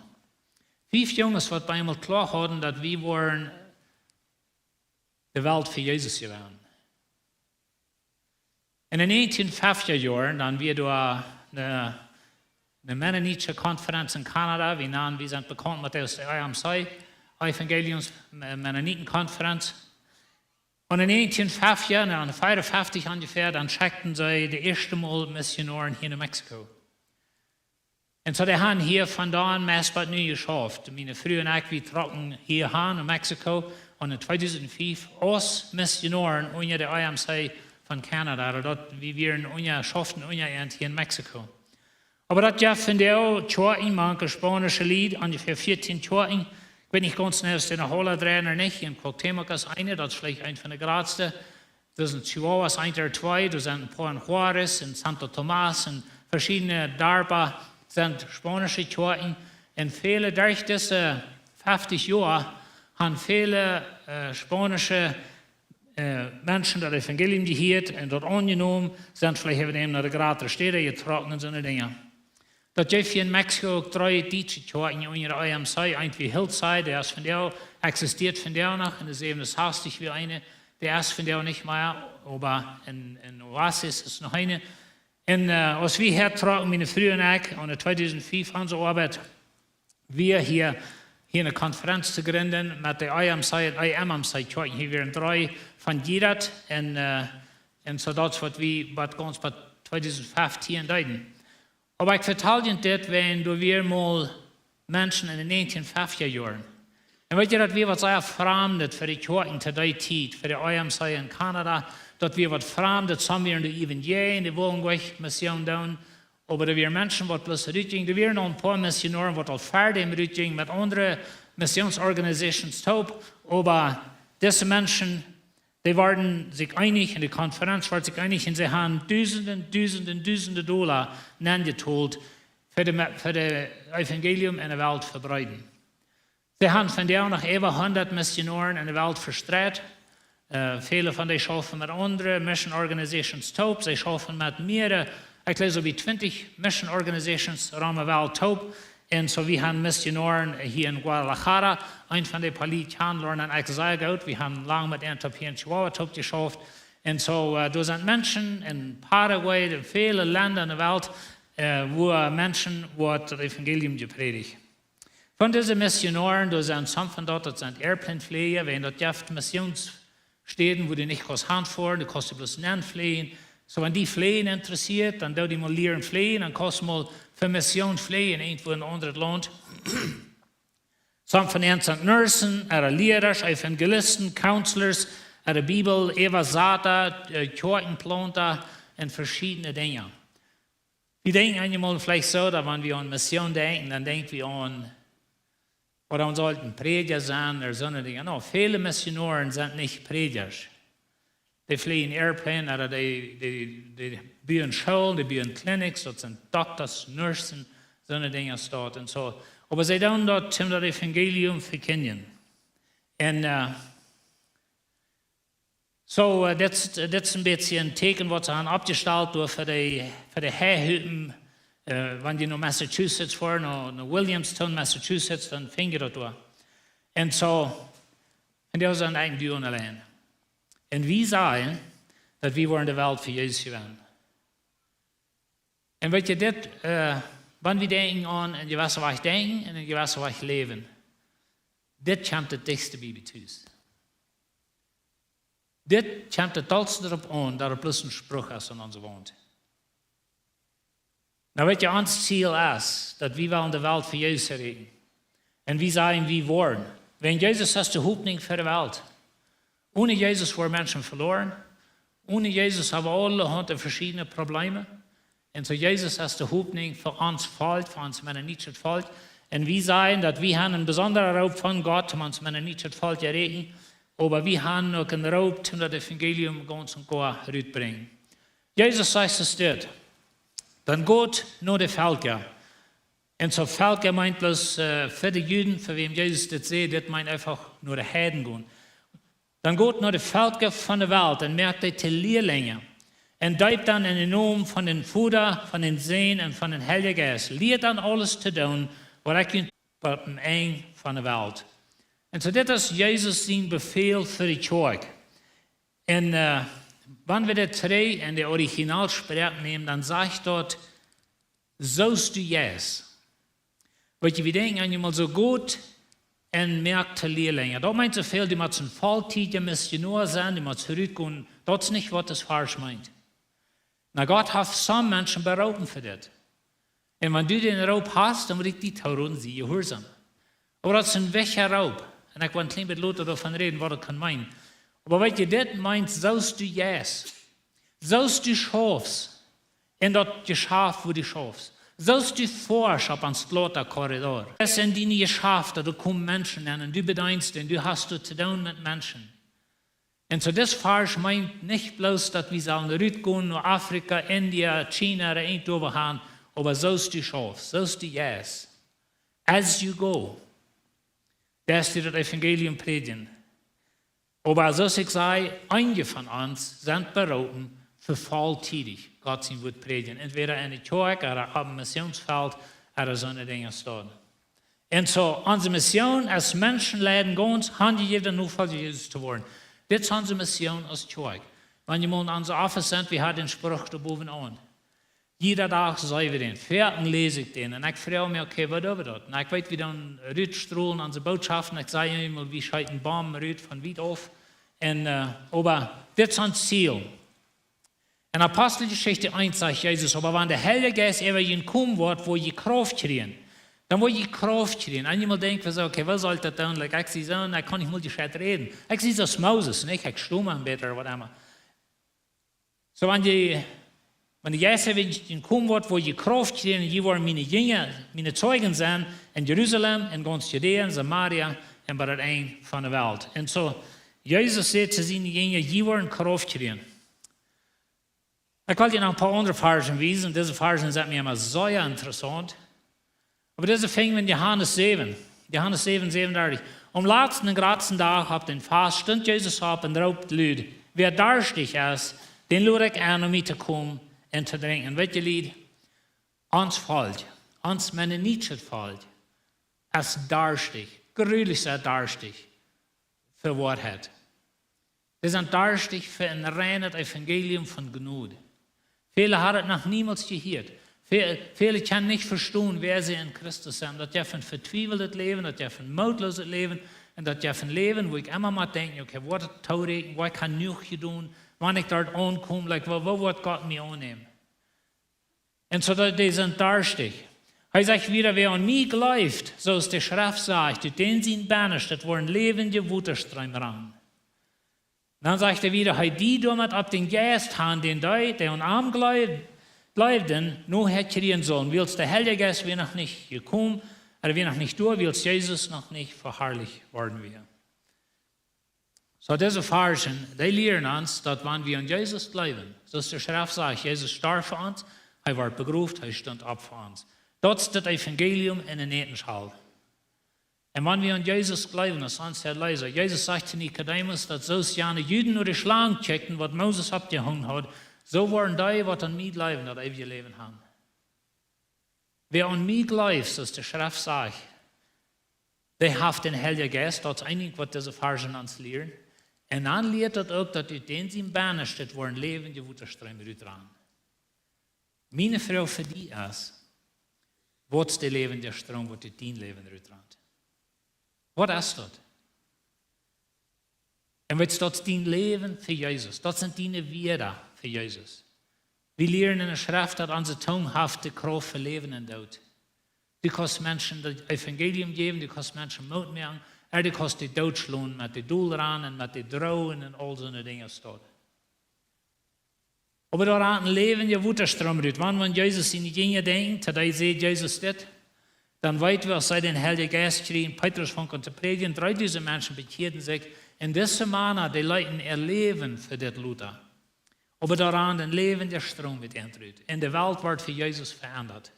Fief Junges, waut bie eemol kloa hauden, daut wie woaren de Welt fa Jesus jewennen. En de näajentieen feftja Joaren, dan wia doa eene, eene mennonitische Konferenz en Kanada, wie nanen, wie sent bekaunt met de I M C, Evangeliums-, äh, Mennoniten-Konferenz. Un en näajentieen feftja, na, en veeaunfeftich onjefäa, dan schekjten see de ieeschte Mol Missionoaren hia no Mexiko. Un soo, dee haben hia von doa aun meist bat nu jeschauft. Miene Fru un ekj, wie trocken hia han no Mexiko. Un en tweedusent fief aus Missionoaren unja de I M C von Kanada. Daut, wie wieren unja, schauften unja an hia en Mexiko. Oba daut jeef vondoag Kjoakjen, mank spaunische Lied, onjefäa vieetieen Kjoakjen. Ekj weet nich gaunz jeneiw, aus dee noch aula dreien ooda nich. En Cuauhtémoc es eene, daut es veleicht eene von de jratste. Doa sent Chihuahuas, eent ooda twee, doa sent een poa en Juárez, en Santo Tomás, en veschiedne Darpa sent spaunische Kjoakjen. Un väle, derch dise feftich Joa, haben väle, äh, spaunische, äh, Menschen daut Evangelium jehieet un daut aunjenomen, sent veleicht äwa däm no de jratre Städa jetrocken un soone Dinja. Daut jeef hia en Mexiko uk dree dietsche Kjoakjen unja de I M C, eent wia Hillside, dee es vondoag, existieet vondoag noch, en de säwenunsastich wia eene, dee es vondoag nich mea, oba en, en Oasis es noch eene. Un, äh, aus wie hia trocken, miene Fru un ekj, en tweedusent fief, onse Oabeit, wia hia, hia eene Konferenz to jrinden met de I M C un I M M C Kjoakjen. Hia wieren dree von jieda un, äh, un soo daut waut wie, waut gaunz bat tweedusent feftieen deeden. Oba ekj vetal junt dit, wiels doa wieren mol Menschen en de näajentieen feftja Joaren. Un weet jie, daut wia waut sea Framdet fa de Kjoakjen to dee Tiet, fa de I M C en Kanada, daut wia waut Framdet, somje wieren doa Evangelien, dee wullen goanich Mission doonen, oba doa wieren Menschen, waut bloos rutjinjen, doa wieren noch een poa Missionoaren, waut aul ver däm rutjinjen, met aundre Missionsorganisations toop, oba dise Menschen, dee wieren sikj eenich, en de Konferenz wia sikj eenich, un see haben dusende, dusende, dusende Dolla nenjetolt fa de, fa de Evangelium en de Welt vebreeden. See haben vondoag noch äwa hundat Missionoaren en de Welt vestreit. Äh, väle von dee schaufen met aundre Mission Organizations toop. See schaufen met mea, ekj jleew, soo bie twintich Mission Organizations rom de Welt toop. Un soo, wie haben Missionoaren hia en Guadalajara, een von de Paliet Handlern un ekj sea goot. Wie haben lang met an toop hia en Chihuahua toop jeschauft. Un soo, äh, doa sent Menschen en Paraguay, en väle Lenda en de Welt, äh, wua Menschen woat daut Evangelium jeprädicht. Von dise Missionoaren, doa sent some von daut, daut sent Airplane-Fläaja, wiels daut jeft Missionsstäden, wua du nich kaust hanfoaren, du kaust bloos nenfläajen. Soo, wan die Fläajen interessieet, dan doo die mol lieren fläajen, dan kaust mol fa Mission fläajen, irjentwua en een aundret Launt. Some von an sent Nursen, ooda Lierasch, Evangelisten, Counselors, ooda Bibel, Äwasata, äh, Kjoakjenplaunta un veschiedne Dinja. Wie denkjen eenjemol veleicht soo, daut wan wie aun Mission denkjen, dan denkj wie aun, ooda wie sullen Prädja sennen, ooda soone Dinja. No, väle Missionoaren sent nich Prädjasch. Dee fläajen Airplane, ooda dee, dee, dee buen Schoolen, dee buen Clinics, daut sent Doktasch, Nursen, soone Dinja doa un soo. Oba see doonen daut, om daut Evangelium vekjindjen. Un, äh, soo, äh, dit, dit es een bät een Tieekjen, waut see haben oppjestalt doa fa de, fa de Heihupen Äh, wan jie no Massachusetts foaren, no, no Williamstown, Massachusetts, dan finj jie daut doa. Un soo, un doa sent eent Deel auleen. Un wie sajen, daut wie woaren de Welt fa Jesus jewennen. Un weet jie, dit, äh, wan wie denkjen aun een jewesse Wajch denkjen un een jewesse Wajch läwen, dit kjemt daut dichtste bie, bie tus. Dit kjemt daut dollste doaropp aun, daut et bloos een Spruch es aun onse Waunt. Nu weet jie, ons Ziel es, daut wie wellen de Welt fa Jesus erreichen. Un wie sajen, wie woaren. Wiels Jesus es de Hopninj fa de Welt. Onen Jesus woaren Menschen veloaren. Onen Jesus haben wie aulahaunt veschiedne Problemen. Un soo Jesus es de Hopninj fa ons Volkj, fa ons mennonitische Volkj. Un wie sajen, daut wie haben een besondren Roop von Gott, om ons mennonitische Volkj to erreichen. Oba wie haben uk een Roop, om daut Evangelium gaunz un goa rut to brinjen. Jesus sajcht es dit: Dan got no de Velkja. Un soo Velkja meent bloos, äh, fa de Juden, fa wäm Jesus dit säd, dit meent eefach no de Heiden gonen. Dan got no de Velkja von de Welt un moakt dee to Lieelinjen. Un deept an en dän Nomen von dän Voda, von dän Sän un von dän Heiljen Jeist. Lieet an aules to doonen, waut ekj junt, bat aum Enj von de Welt. Un soo, dit es Jesus sien Befäl fa de Kjoakj. Un, äh, wan wie dit trigj en de Originalsproak nämen, dan sajcht daut: Soo aus du jeist. Weet jie, wie denkjen aun eemol soo: Got un moakt to Lieelinjen. Daut meent soo väl, du motst een volltiedja Missionoa sennen, du motst rutgonen. Daut es nich, waut daut Varsch meent. Nu, Gott haft some Menschen beroopen fa dit. Un wan du dän Roop hast, dan mott ekj die tooroden, sie jehuarsaum. Oba daut es een wichtja Roop. Un ekj well een kjlien bät lota doavon räden, waut daut kaun meenen. Oba weet jie, dit meent, soo aus du jeist, soo aus du schaufst, en daut Jeschaft, wua du schaufst, soo aus du foascht opp een straten Korridor. Daut es en diene Jeschaften, doa komen Menschen aun un du bedeenst an, du hast doa to doonen met Menschen. Un soo, dit Varsch meent nich bloos, daut wie sellen rutgonen no Afrika, India, China, ooda irjent wua han, oba soo aus du schaufst, soo aus du jeist. As you go, deist du daut Evangelium prädjen. Oba soo aus ekj säd, eenje von ons sent beroopen fa volltiedich Gott sien Wuat prädjen. Entwäda en de Kjoakj, ooda opp een Missionsfelt, ooda soone Dinja doa. Un soo, onse Mission es Menschen leiden, gaunz hanjejäft un Nofolja Jesus to woaren. Dit es onse Mission aus Kjoakj. Wan jie mol en onse Office sent, wie haben dän Spruch doa bowen aun. Jieda Dach saj wie dän, foaken läs ekj dän. Un ekj froag mie, okay, waut doo wie daut? Un ekj weet, wie doonen rutstrolen onse Botschaften. Ekj saj eemol, wie scheeten Bomben rut von wiet auf. Un, äh, oba dit es ons Ziel. En Aposteljeschicht eent sajcht Jesus: Oba wan de Heilje Jeist äwa junt komen woat, woa jie Krauft kjrieen. Dan woa jie Krauft kjrieen. Un jie mol denkjen, soo, okay, waut saul ekj daut doonen? Like, ekj sie soo, ekj kaun nich mol jescheit räden. Ekj sie soo aus Moses, nich? Ekj stomm een bät ooda waut emma. Soo, wan jie, wan de Jeist äwa junt komen woat, woa jie Krauft kjrieen, un jie woaren miene Jinja, miene Zeijen sennen en Jerusalem, en gaunz Judäa, en Samaria, un bat daut Enj von de Welt. Un soo, Jesus säd to siene Jinja, jie woaren Krauft kjrieen. Ekj well junt noch een poa aundre Varzen wiesen. Dise Varzen sent mie emma sea interessaunt. Oba dise finj wie en Johanes säwen. Johanes säwen, säwenundartich. Aum latsten un jratsten Dach opp dän Fast stunt Jesus opp un roopt lud: Wäa darstich es, dän lod ekj en, om mie to komen un to drinkjen. Weet jie, Lied, ons Volkj, ons mennonitische Volkj, es darstich, grulich sea darstich fa Woarheit. Dee sent darstich fa een reinet Evangelium von Jnod. Väle haben daut noch niemols jehieet. Ve-, väle kjennen nich vestonen, wäa see en Christus sent. Daut jeft een vetwieweltet Läwen, daut jeft een mootloset Läwen. Un daut jeft een Läwen, wua ekj emma mott denkjen, okay, waut es daut torechten, waut kaun ekj noch doonen, wan ekj doa aunkom, like, woo, woo woat Gott mie aunnämen? Un soo daut, dee sent darstich. Hee sajcht wieda: Wäa aun mie jleeft, soo aus de Schreft sajcht, ut dän sien Bennascht woaren läwendje Wotastreem rannen. Dan sajcht hee wieda: Hee, dee doamet opp dän Jeist han, dän dee, dee aun am jleew-, jleewden, nohäa kjrieen sullen, wiels de Heilje Jeist wia noch nich jekomen, ooda wia noch nich doa, wiels Jesus noch nich veharlicht worden wia. Soo, dise Varzen, dee lieren ons, daut wan wie aun Jesus jleewen, soo aus de Schreft sajcht, Jesus storf fa ons, hee wort begroft, hee stunt opp fa ons. Daut es daut Evangelium en de Nätenschal. Un wan wie aun Jesus jleewen, aus ons Herr un Erleesa, Jesus sajcht to Nikodemus, daut soo aus jane Juden no de Schlang kjikjten, waut Moses oppjehongen haud, soo woaren dee, waut aun mie jleewen, daut eewje Läwen haben. Wäa aun mie jleeft, soo aus de Schreft sajcht, dee haft dän Heiljen Jeist, daut es eent waut dise Varschen ons lieren. Un dan lieet daut uk, daut ut dän sien Bennastet woaren läwendje Wotastroom rutrannen. Miene Froag fa die es, waut es de läwendje Stroom, waut ut dien Läwen rutrant? Waut es daut? Un weetst, daut es dien Läwen fa Jesus. Daut sent diene Wieed fa Jesus. Wie lieren enne Schreft, daut onse Tung haft de Krauft fa Läwen un Doot. Du kaust Menschen daut Evangelium jäwen, du kaust Menschen Moot moaken, ooda du kaust dee dootschlonen met de Dol rannen un met de Drogen un aul soone Dinja aus daut. Oba doa rant een läwendja Wotastroom rut. Wan wie aun Jesus siene Jinja denkjen, to dee säd Jesus dit, dan weeten wie, aus see dän Heiljen Jeist kjrieejen, Petrus funk aun to prädjen, dreedausend Menschen bekjieeden sikj, un dise Mana, dee leeten äa Läwen fa dit Loota. Oba doa rant een läwendja Stroom met an rut. Un de Welt woat fa Jesus veendat.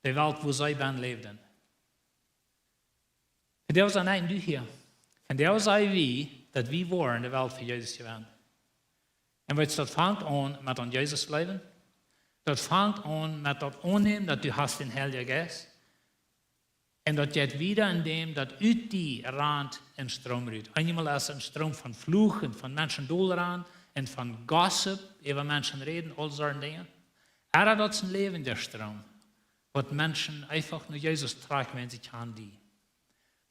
De Welt, wua see bennen läwden. Vondoag sent ekj un du hia. Vondoag sent wie, daut wie woaren de Welt fa Jesus jewennen. Un weetst, daut fangt aun met aun Jesus jleewen. Daut fangt aun met daut aunnämen, daut du hast dän Heiljen Jeist. Un daut jeit wieda en däm, daut ut die rant een Stroom rut. Eenjemol es een Stroom von Fluchen, von Menschen dol rannen un von Gossip, äwa Menschen räden, aul soone Dinja. Ooda daut es een läwendja Stroom, waut Menschen eefach no Jesus trakjt, wan see kjanen die.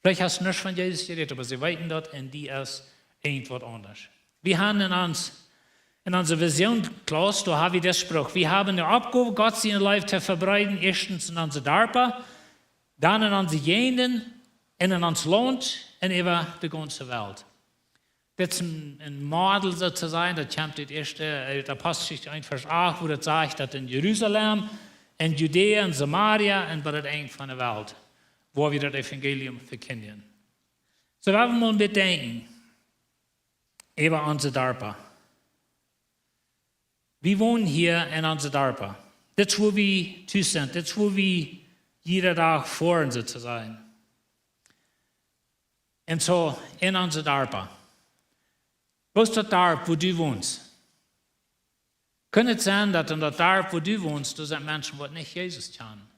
Veleicht hast du nuscht von Jesus jerät, oba see weeten daut un die es irjentwaut aundasch. Wie haben en ons, en onse Visionsklaus, doa haben wie dit Spruch. Wie haben de Oppgow, Gott siene Leew to vebreeden, ieeschtens en onse Darpa, dan en onse Jäajenden un en ons Launt un äwa de gaunze Welt. Dit es een, een Model, soo to sajen, daut kjemt ut ieeschte, ut Aposteljeschicht eent, Varsch acht, wua daut sajcht, daut en Jerusalem, en Judäa, en Samaria un bat daut Enj von de Welt, wua wie daut Evangelium vekjindjen. Soo, wan wie mol bedenkjen, äwa onse Darpa. Wie wonen hia en onse Darpa. Dit es, wua wie tus sent. Dit es, wua wie jieda Dach foaren, soo to sajen. Un soo en onse Darpa. Woo es daut Darp, wua du wonst? Kaun et sennen, daut en daut Darp, wua du wonst, doa sent Menschen, waut nich Jesus kjanen?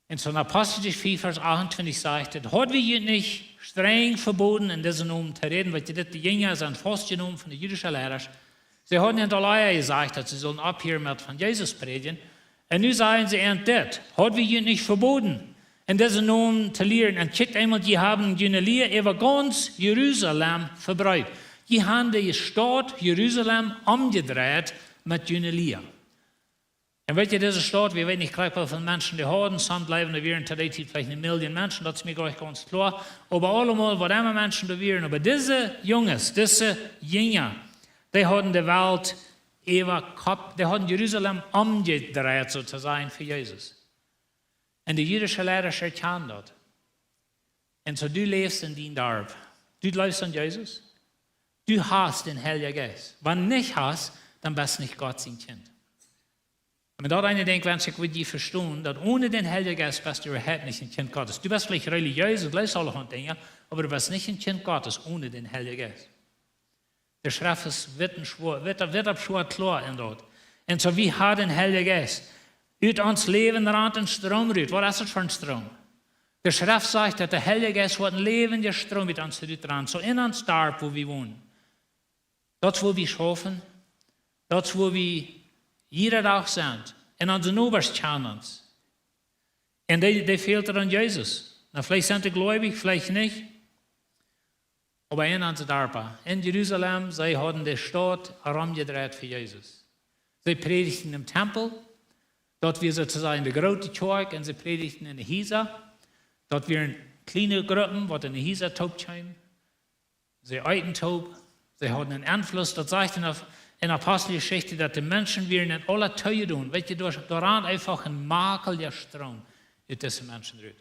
En soo en Aposteljeschicht vea, Varsch achtuntwintich sajcht et: "Haud wie junt nich strenj veboden, en disen Nomen to räden?" Weetst du, dit, de Jinja sent faustjenomen von de jüdische Leida. See hauden an de Leida jesajcht, daut see sullen opphieren met von Jesus prädjen. Un nu sajen see an dit: "Haud wie junt nich veboden, en disen Nomen to lieren? Un kjikjt eemol, jie haben june Lia äwa gaunz Jerusalem vebreet." Jie haben de Staut Jerusalem omjedreit met june Lia. Un weetst du, dise Staut, wie weeten nich krakjt, woo väl Menschen dee hauden, some jleewen, doa wieren to dee Tiet veleicht eene Million Menschen, daut es mie jlikj gaunz kloa. Oba aulemol, waut emma Menschen doa wieren, oba dise Junges, dise Jinja, dee hauden de Welt äwa Kopp, dee hauden Jerusalem omjedreit, soo to sajen, fa Jesus. Un de jüdische Leida erkjanen daut. Un soo, du läfst en dien Darp. Du jleefst aun Jesus. Du hast dän Heiljen Jeist. Wan nich hast, dan best nich Gott sien Kjint. Un daut eene Dinkj, wan ekj wudd die vestonen, daut one dän Heiljen Jeist best du äwahaupt nich een Kjint Gottes. Du best veleicht relijees un jleefst aule Dinja, oba du best nich een Kjint Gottes one dän Heiljen Jeist. De Schreft es witt un schwoa, witt, witt opp schwoa kloa en daut. Un soo, wie haben dän Heiljen Jeist. Ut ons Läwen rant een Stroom rut. Waut es daut fa een Stroom? De Schreft sajcht, daut de Heilje Jeist woat een läwendja Stroom ut ons rut rannen. Soo en ons Darp, wua wie wonen. Daut es, wua wie schaufen. Daut es, wua wie jieda Dach sent. Un onse Nobasch kjanen ons. Un dee, dee fält et aun Jesus. Nu, veleicht sent dee jleewich, veleicht nich. Oba en onse Darpa, en Jerusalem, see hauden de Staut romjedreit fa Jesus. See prädjten em Tempel, daut wia soo to sajen de groote Kjoakj, un see prädjten en de Hiesa, daut wieren kjliene Gruppen, waut en de Hiesa toop kjeemen. See eeten toop, see hauden een Enfluss, daut sajcht en, en Aposteljeschicht, daut de Menschen wieren en aula toop jedonen. Weetst du, doa, doa rant eefach een makjelja Stroom ut dise Menschen rut.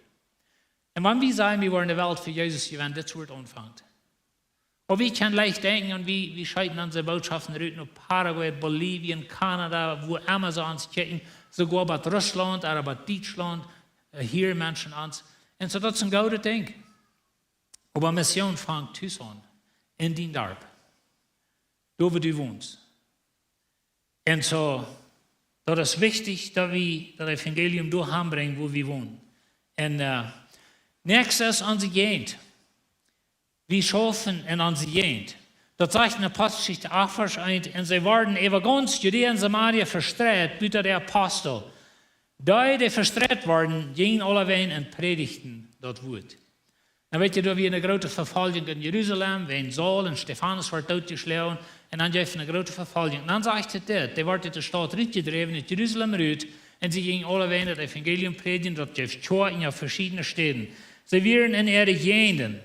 Un wan wie sajen, wie woaren de Welt fa Jesus jewennen, dit woat aunfangen. Oba wie kjennen leicht denkjen, un wie, wie scheeten onse Bootschoften rut no Paraguay, Bolivien, Kanada, wua emma see ons kjikjen, soogoa bat Russlaunt, ooda bat Dietschlaunt, äh, hieren Menschen ons. Un soo, daut es een goodet Dinkj. Oba Mission fangt tus aun, en dien Darp. Doa, wua du wonst. Un soo, Daut es wichtich, daut wie daut Evangelium doa han brinjen, wua wie wonen. Un äh, näakjstet es onse Jäajent. Wie schaufen en onse Jäajent. Daut sajcht en Aposteljeschicht acht, Varsch eent: Un see worden äwa gaunz Judäa un Samaria vestreit, buta de Apostel. Dee, dee vestreit worden, jinjen aulawäajen un prädichten daut Wuat. Dan weet jie, doa wia eene groote Vefoljunk en Jerusalem, wäajen Saul un Stefanus worden dootjeschloagen. Un dan jeef et eene groote Vefoljunk. Dan sajcht et dit: Dee worden ut de Staut rutjedräwen, ut Jerusalem rut. Un see jinjen aulawäajen daut Evangelium prädjen, daut jeef Kjoakjen opp veschiedne Städen. See wieren en äare Jäajenden.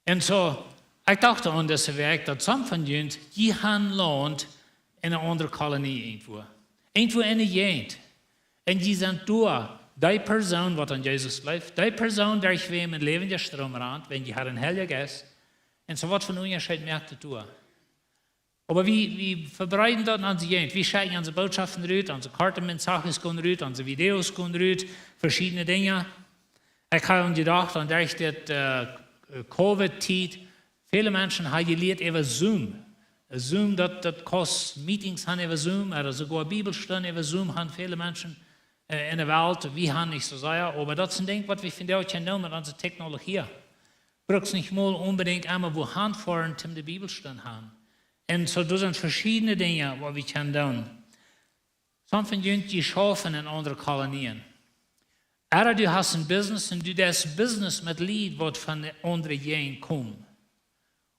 Un soo, ekj docht aun dise Wäakj, daut somje von junt, jie han Launt en eene aundre Kolonie irjentwua. Irjentwua en de Jäajent. Un jie sent doa, dee Persoon, waut aun Jesus jleeft, dee Persoon, derch wäm een läwendja Stroom rant, wäajen jie haben een Heiljen Jeist. Un soo, waut fa een Unjascheet moakt et doa? Oba wie, wie vebreeden daut en onse Jäajent. Wie schekjen onse Bootschoften rut, onse korte Mensajes gonen rut, onse Videos gonen rut, veschiedne Dinja. Ekj hab aun jedocht, aun derch dit äh, Covid-Tiet, väle Menschen haben jelieet äwa Zoom. Zoom, daut, daut kaust Meetings han äwa Zoom, ooda soogoa Bibelstunden äwa Zoom han väle Menschen äh, en de Welt. Wie han nich soo sea, oba daut es een Dinkj, waut wie vondoag kjennen doonen met onse Technologie. Brukst nich mol onbedinjt emma wua han foaren, om de Bibelstund han. Un soo, doa sent veschiedne Dinja, waut wie kjennen doonen. Somje von junt, jie schaufen en aundre Kolonien. Ooda du hast een Business un du deist Business met Lied, waut von de aundre Jäajent komen.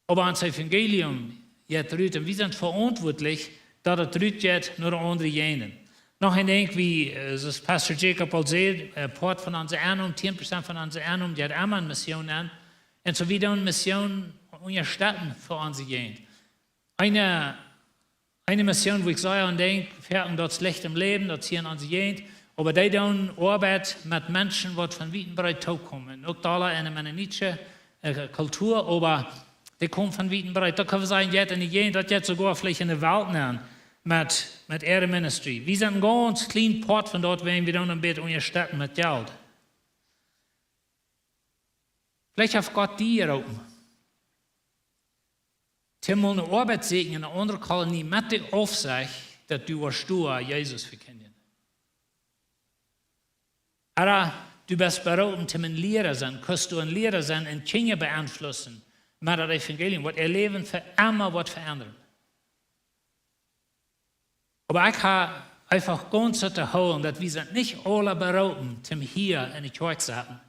Oba ons Evangelium jeit rut un wie sent veauntwuatlich, daut et rut jeit no de aundre Jäajenden. Noch een Dinkj, wie äh, soo aus Pastor Jacob aul säd, äh, Poat von onse Ennom, tieen Prozent von onse Ennom, jeit emma en Mission aun. Un soo, wie doonen Mission unjastetten fa onse Jäajent. Eene, eene Mission, wua ekj soo aun denkj, foaken, daut es Licht em Läwen, daut es hia en onse Jäajent. Oba dee doonen Oabeit met Menschen, waut von wiet un breet toopkomen. Uk doa en de mennonitische äh, Kultua, oba dee komen von wiet un breet. Daut kjenn wie sajen, jeit en de Jäajent, daut jeit soogoa veleicht en de Welt nenn met, met äare Ministry. Wie sent een gaunz kjlien Poat von daut, wan wie dan een bät unjastetten met Jelt. Veleicht haft Gott die jeroopen, om mol eene Oabeit to sieekjen en eene aundre Kolonie met de Aufsecht, daut du woascht doa Jesus vekjindjen. Ooda du best beroopen, om een Liera sennen, kaust du een Liera sennen un Kjinja beenflussen met daut Evangelium, waut äa Läwen fa emma woat veendren. Oba ekj hab eefach gaunz soo to hoolen, daut wie sent nich aula beroopen, om hia en de Kjoakj to sitten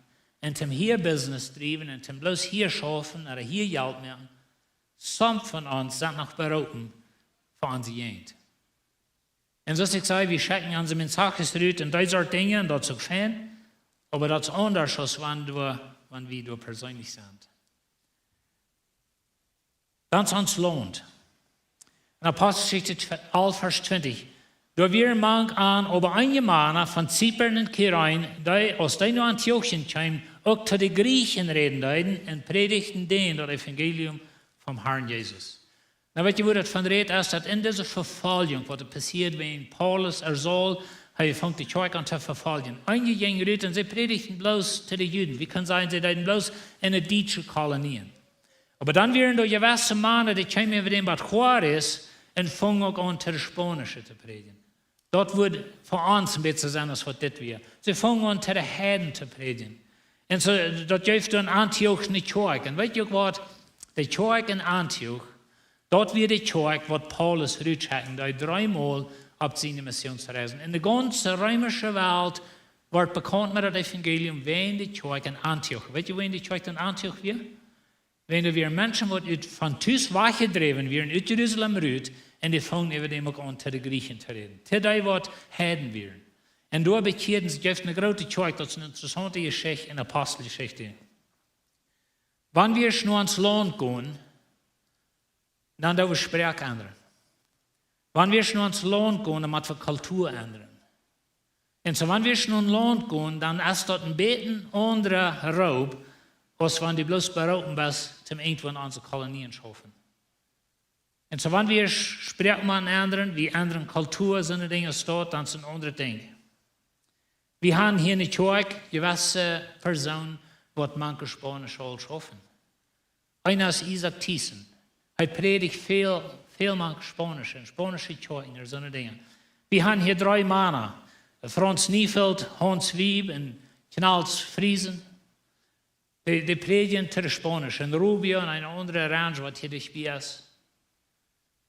un om hia Business driewen un om bloos hia schaufen ooda hia Jelt moaken. Somje von ons sent noch beroopen fa onse Jäajent. Un soo aus ekj säd, wie schekjen onse Mensajes rut un dee Sort Dinja, un daut es uk fein, oba daut es aundasch aus wan wie, wan wie doa perseenlich sent. Dan es ons Launt. En Aposteljeschicht alf, Varsch twintich. Doa wieren mank an oba eenje Mana von Zypern un Kyrene, dee, aus dee no Antiochien kjeemen, uk to de Griechen räden deeden un prädichten dän daut Evangelium vom Harn Jesus. Nu weet jie, wua daut von rät, es daut en dise Vefoljunk, waut doa passieed, wan Paulus, ooda Saul, hee funk de Kjoakj aun to vefoljen. Eenje jinjen rut un see prädichten bloos to de Juden. Wie kjennen sajen, see deeden bloos en de dietsche Kolonien. Oba dan wieren doa jewesse Mana, dee kjeemen äwa dän bat Juárez un fungen uk aun to de Spaunische to prädjen. Daut wudd fa ons een bät sennen aus waut dit wia. See fungen aun to de Heiden to prädjen. Un soo, daut jeef doa en Antioch eene Kjoakj. Un weet jie uk waut? De Kjoakj en Antioch, daut wia de Kjoakj, waut Paulus rutschekjt, dee dreemol opp siene Missionsreisen. En de gaunze reemische Welt wort bekaunt met daut Evangelium wäajen de Kjoakj en Antioch. Weet jie, wäajen de Kjoakj en Antioch wia? Wäajen doa wieren Menschen, waut ut, von Tus wajchjedräwen wieren, ut Jerusalem rut, un dee fungen äwa däm uk aun, to de Griechen to räden. To dee, waut Heiden wieren. Un doa bekjieeden see, jeef eene groote Kjoakj, daut es eene interessaunte Jeschicht en Aposteljeschicht. Wan wie no ons Launt gonen, dan doo wie Sproak endren. Wan wie no ons Launt gonen, dan mott wie Kultua endren. Un soo, wan wie no een Launt gonen, dan es daut een bät een aundra Roop, aus wan du bloos beroopen best, om irjentwua en onse Kolonien to schaufen. Un soo, wan wie Sproak motten endren, wie endren Kultua, soone Dinja, es daut dan een aundret Dinkj. Wie haben hia en de Kjoakj jewesse Persoonen, waut mank de Spaunische aul schaufen. Eena es Isaac Thiessen. Hee prädicht väl, väl mank Spaunische, en spaunische Kjoakjen, soone Dinja. Wie haben hia dree Mana: Franz Niefeld, Hans Wiebe un Knals Friesen. Dee, dee prädjen to de Spaunisch. Un Rubio un eene aundre Ranch, waut hia dicht bie es.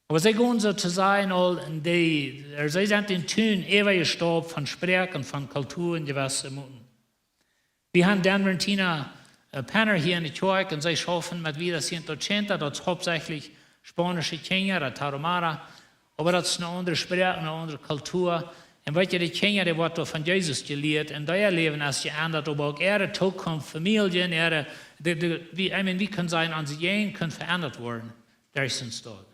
Oba see gonen soo to sajen aul en dee, ea, see sent dän Tun äwajestaupt von Sproak un von Kultua un jewesse Moten. Wie haben Dan un Tina, ä, Penner hia enne Kjoakj un see schaufen met Vida Ciento Ochenta, daut es hauptsächlich spaunische Kjinja, daut Tarahumara, oba daut es eene aundre Sproak, eene aundre Kultua. Un weet jie, dee Kjinja, dee woaren doa von Jesus jelieet un dee äa Läwen es jeendat, oba uk äare Tookunft, Famielje, äare, dee, dee, wie, I mean, wie kjennen sajen, onse Jäajent kaun veendat woaren derch sien Staut.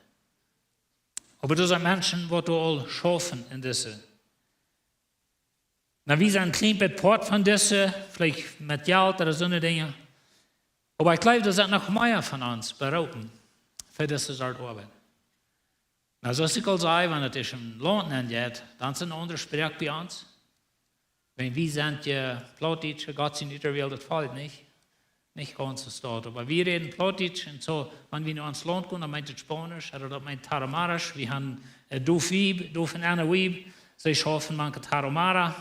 Oba doa sent Menschen, waut doa aul schaufen en dise. Nu, wie sent een kjlien bät Poat von dise, veleicht met Jelt ooda soone Dinja. Oba ekj jleew, doa sent noch mea von ons beroopen fa dise Sort Oabeit. Nu, soo aus ekj aul säd, wan et ieescht em Launt aunjeit, dan es eene aundre Sproak bie ons. Wan wie sent je Plautdietsche, Gott sien Uterwäl, daut felt nich. Nich gaunz soo staut, oba wie räden Plautdietsch un soo, wan wie no ons Launt gonen, dan meent et Spaunisch, ooda daut meent Tarahumarisch. Wie haben, ä, Duf Wiebe, Duf un Anna Wiebe, see schaufen mank de Tarahumara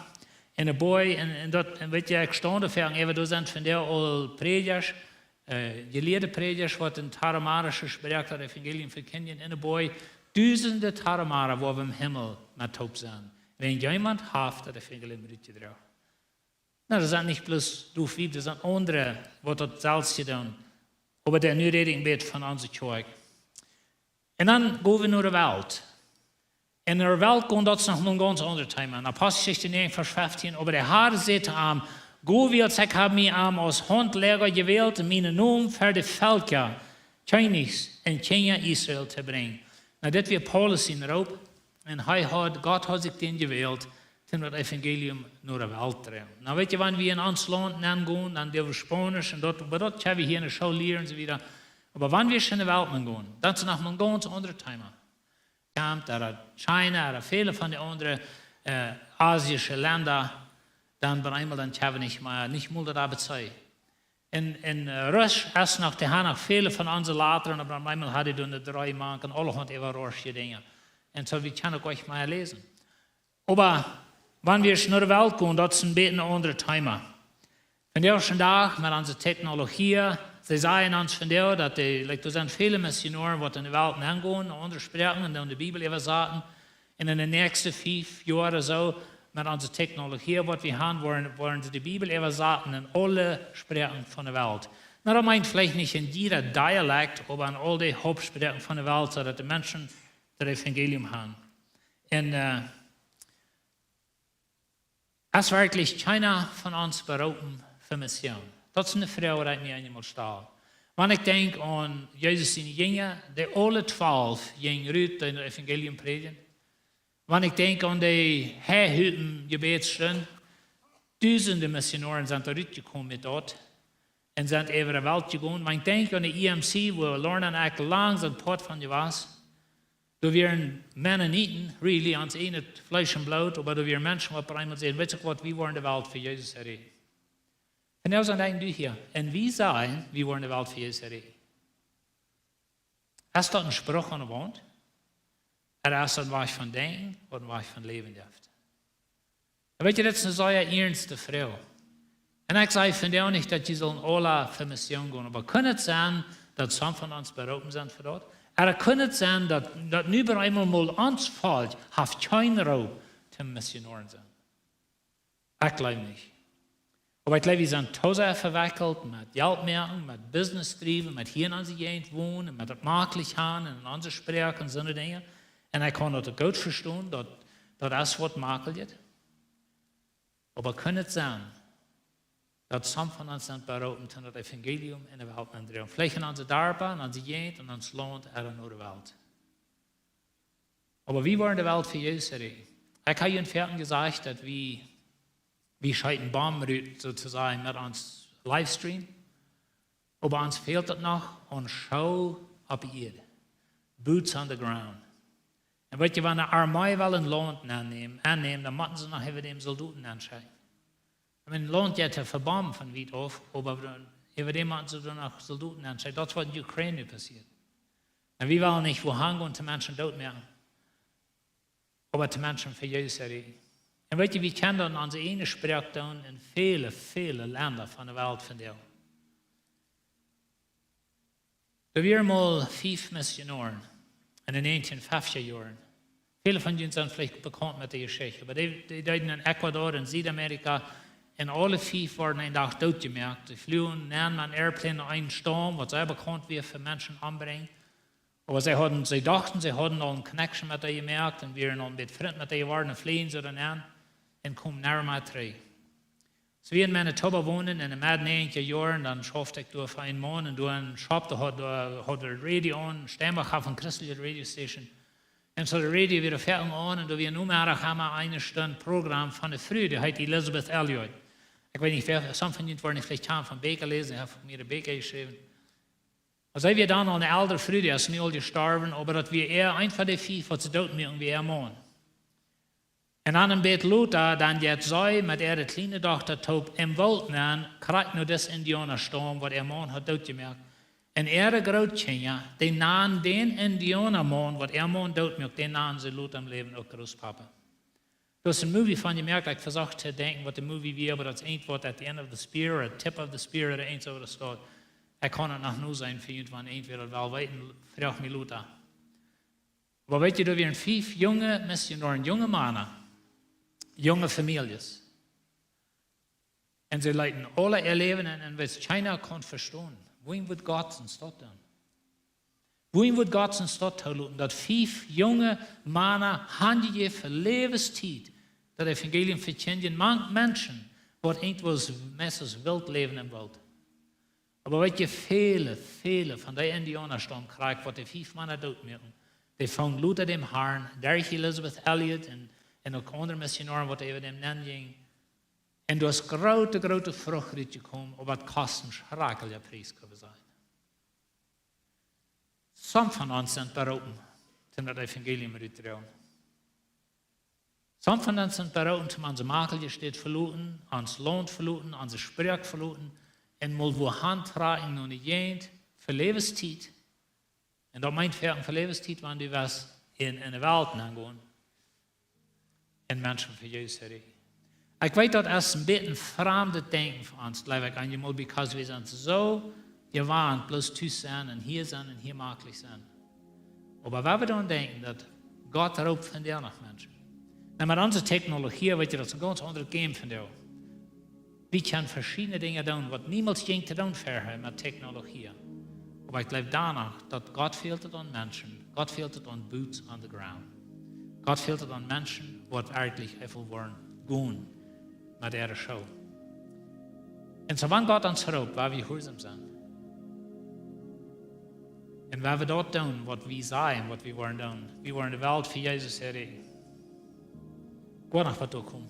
en de Boaj, un, un daut, un weet jie, ekj staun doafäa, äwa doa sent vondoag aul Prädjasch, ä, jelieede Prädjasch, waut en tarahumarische Sproak daut Evangelium vekjindjen en de Boaj. Dusende Tarahumara woaren em Himmel met toop sennen, wan jemaunt haft daut Evangelium rutjedroagen. Nu, daut sent nich bloos Duf Wiebe, daut sent aundre, waut daut selfst doonen. Oba dee nu räd ekj een bät von onse Kjoakj. Un dan go wie no de Welt. Un no de Welt gonen, daut es noch een gaunz aundret Thema. En Aposteljeschicht näajen, Varsch feftieen: Oba de Herr säd to am: Go, wiels ekj hab mie am aus Haundläaja jewält, mienen Nomen ver de Velkja, Kjennichs un Kjinja Israel to brinjen. Nu, dit wia Paulus sien Roop. Un hee haud, Gott haud sikj dän jewält, toom daut Evangelium no de Welt droagen. Nu, weet jie, wan wie en ons Launt nenn gonen, dan doo wie Spaunisch un daut, oba daut kjenn wie hia en de School lieren un soo wieda. Oba wan wie en de Welt nenn gonen, daut es noch een gaunz aundret Thema. Kjemt, ooda China, ooda väle von de aundre, ä, asiatische Lenda, dan bie eemol, dan kjenn wie nich mea, nich mol daut A B C. En, en, ä, Russk es noch, dee haben noch väle von onse Latren, oba bie eemol hauden dee doa dree mank un aulahaunt äwaroasche Dinja. Un soo, wie kjennen uk nich mea läsen. Oba wan wie no de Welt gonen, daut es een bät een aundret Thema. Vondoag dän Dach met onse Technologie, see sajen ons vondoag, daut dee, like, doa sent väle Missionoaren, waut en de Welt nenn gonen, aundre Sproaken, un dan de Bibel äwasaten. Un en de näakjste fief Joa soo, met onse Technologie, waut wie haben, woaren, woaren see de Bibel äwasaten en aule Sproaken von de Welt. Nu, daut meent veleicht nich en jieda Dialekt, oba en aul de Hauptsproaken von de Welt, soo daut de Menschen daut Evangelium haben. Un, ä, es werkjlich kjeena von ons beroopen fa Mission? Daut es eene Froag, waut ekj mie eemol stal. Wan ekj denkj aun Jesus siene Jinja, dee aule twalf jinjen rut, dee daut Evangelium prädjen. Wan ekj denkj aun de Heihütten Jebädstund, dusende Missionoaren sent doa rutjekomen met daut un sent äwa de Welt jegonen. Wan ekj denkj aun de E M C, wua Lorna un ekj lang sent Poat von jewast, doa wieren Mennoniten, really, ons ieejnet Fleesch un Bloot, oba doa wieren Menschen, waut bie eemol säden: Weetst du waut, wie woaren de Welt fa Jesus erreichen. Un nu sent ekj nu hia. Un wie sajen, wie woaren de Welt fa Jesus erreichen. Es daut een Spruch aun de Waunt? Ooda es daut een Wajch von Denkjen, waut een Wajch von Läwen jeft? Un weet jie, daut es eene sea ernste Froag. Un ekj saj vondoag nich, daut jie sellen aula fa Mission gonen, oba kaun et sennen, daut some von ons beroopen sent fa daut? Ooda kaun et sennen, daut, daut nu bie eemol mol ons Volkj haft kjeen Roop toom Missionoaren sennen? Ekj jleew nich. Oba ekj jleew, wie sent too sea vewekjelt met Jelt moaken, met Business driewen, met hia en onse Jäajent wonen, met daut maklich haben un en onse Sproak un soone Dinja. Un ekj kaun daut uk goot vestonen, daut, daut es waut maklich es. Oba kaun et sennen, daut some von ons sent beroopen, toom daut Evangelium en de Welt nenndroagen? Veleicht en onse Darpa, en onse Jäajent, en ons Launt, ooda en de Welt. Oba wie woaren de Welt fa Jesus erreichen. Ekj hab junt foaken jesajcht, daut wie, wie scheeten Bomben rut, soo to sajen, met ons Livestream. Oba ons fält daut noch aun Schoo opp Ieed. Boots on the ground. Un weet jie, wan de Armee well een Launt aunnämen, aunnämen, dan motten see noch äwa däm Soldoten aunschekjen. Wan een Launt jeit, dee vebombt von wiet auf, oba dan, äwa däm motten see dan noch Soldoten aunschekjen. Daut es waut en Ukraine nu passieet. Un wie wellen nich wua han gonen, de Menschen doot moaken. oba to Menschen fa Jesus rieekjen. Un weet jie, wie kjennen daut en onse ieejne Sproak doonen en väle, väle Lenda von de Welt vondoag. Doa wieren mol fief Missionoaren en de näajentieen feftja Joaren. Väle von junt sent veleicht bekaunt met de Jeschicht, oba dee, dee deeden en Ecuador, en Südamerika, en aule fief worden een Dach dootjemoakt. See fluagen nenn met een Airplane no eenen Staum, waut sea bekaunt wia fa Menschen ombrinjen. Oba see hauden, see dochten, see hauden aul eene connection met dee jemoakt un wieren aul een bät Frint met dee jeworden un fleagen see dan aun un kjeemen never mea trigj. Aus wie en Manitoba wonden en de Med näajentja Joaren, dan schauft ekj doa fa een Maun un doa en shop, doa haud, doa haud wie Radio aun, Steinbach haud een christelje Radio Station. Un soo de Radio wia foaken aun un doa wia Nomeddach emma eene Stund Program von de Fru, dee heet Elizabeth Elliot. Ekj weet nich, wäa, some von junt woaren veleicht kjanen von Bieekja läsen, ekj hab mea Bieekja jeschräwen. Oba see wia dan aul eene eldre Fru, dee es nu aul jestorwen, oba daut wia äa, eent von de fief, waut see dootmuaken, wia äa Maun. Un dan een bät lota, dan jeit see met äare kjliene Dochta toop em Woolt nenn, krakjt no disen Indiauna-Staum, waut äa Maun haud dootjemoakt. Un äare Grootkjinja, dee nanen dän Indiauna-Maun, waut äa Maun dootmuak, dän nanen see lota em Läwen uk Grootpapa. Doa es een Movie von jemoakt, ekj vesocht to denkjen, waut de Movie wia, oba daut es eent waut At the End of the Spear, or Tip of the Spear, ooda eent soo waut daut steit. Ekj kaun daut noch noseenen fa junt, wan irjentwäa daut well weeten, froagt mie lota. Oba weet jie, doa wieren fief junge Missionoaren, junge Mana, junge Famieljes. Un see leeten aule äa Läwen en, un wiels kjeena kunn vestonen, wuarom wudd Gott ons daut doonen? Wuarom wudd Gott ons daut toloten, daut fief junge Mana han jejäft fa Läwenstiet daut Evangelium vekjindjen mank Menschen, waut irjentwua meist aus Wilt läwen em Woolt? Oba weet jie, väle, väle von dee Indiauna-Staum krakjt, waut de fief Mana dootmuaken, dee fungen lota däm Harn, derch Elizabeth Elliot un, un uk aundre Missionoaren, waut äwa däm nenn jinjen. Un doa es groote, groote Frucht rutjekomen, oba daut kost een schrakjelja Pries, kaun wie sajen. Some von ons sent beroopen, om daut Evangelium rut to droagen. Some von ons sent beroopen, om onse makelje Städ veloten, ons Launt veloten, onse Sproak veloten, un mol wua han trakjen no eene Jäajent fa Läwenstiet. Un daut meent foaken fa Läwenstiet, wan du west en, en de Welt nenn gonen un Menschen fa Jesus rieekjen. Ekj weet, daut es een bät een framdet Denkjen fa ons, jleew ekj, eenjemol, because wie sent soo jewant, bloos tus sennen un hia sennen un hia maklich sennen. Oba wan wie dan denkjen, daut Gott roopt vondoag noch Menschen. Nu, met onse Technologie, weet jie, daut es een gaunz aundret Game vondoag. Wie kjennen veschiedne Dinja doonen, waut niemols jinkj to doonen väahäa met Technologie. Oba ekj jleew doano, daut Gott fält et aun Menschen. Gott fält et aun boots on the ground. Gott fält et aun Menschen, waut werkjlich eefach wellen gonen met äare Schoo. Un soo wan Gott ons roopt, woa wie jehuarsom sennen. Un woa wie daut doonen, waut wie sajen, waut wie wellen doonen. Wie wellen de Welt fa Jesus rieekjen. Ekj woa noch waut tokomen.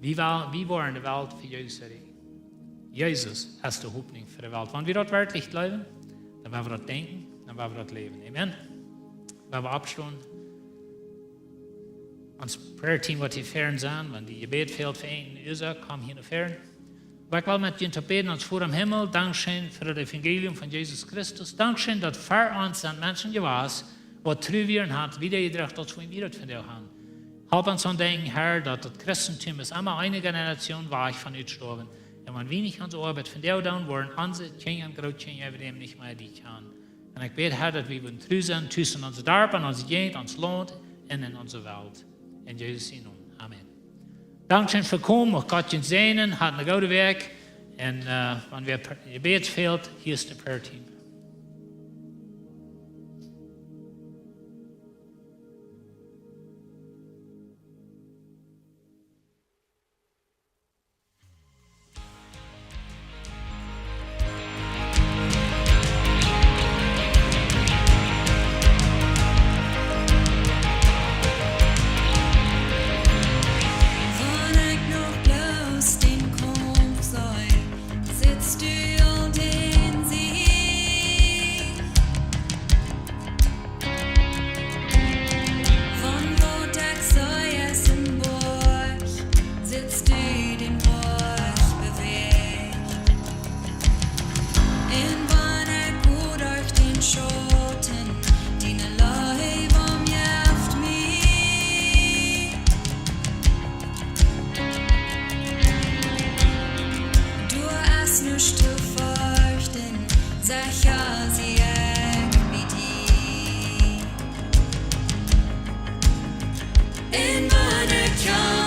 Wie, woa-, wie wellen de Welt fa Jesus rieekjen. Jesus es de Hopninj fa de Welt. Wan wie daut werkjlich jleewen, dan woa wie daut denkjen, dan woa wie daut läwen. Amen. Woa wie oppstonen. Ons Prayer Team woat hia ver sennen, wan die Jebäd fält fa eene Uasoak, kom hia no ver. Oba ekj well met junt toop bäden. Ons Voda em Himmel, dankscheen fa daut Evangelium von Jesus Christus. Dankscheen, daut fa ons sent Menschen jewast, waut tru wieren, han wiedajebrocht, daut wie daut vondoag han. Help ons aun denkjen, Herr, daut daut Christentum es emma eene Generation wajch von utstorwen. Un wan wie nich onse Oabeit vondoag doonen, woaren onse Kjinja un Grootkjinja äwa däm nich mea die kjanen. Un ekj bäd, Herr, daut wie wudden tru sennen, tus en onse Darpa, en onse Jäajent, ons Launt un en onse Welt. En Jesus sienen Nomen. Amen. Dankscheen fa komen. Mucht Gott junt säajnen. Hat eene goode Wäakj. Un, äh, wan wäa Pr-, Jebäd fält, hia es daut Prayer Team. Wan ekj noch bloos dän Kaumf see, sitst du aul dän Sieg. Secha sie ekj bie die. Un wan ekj kjank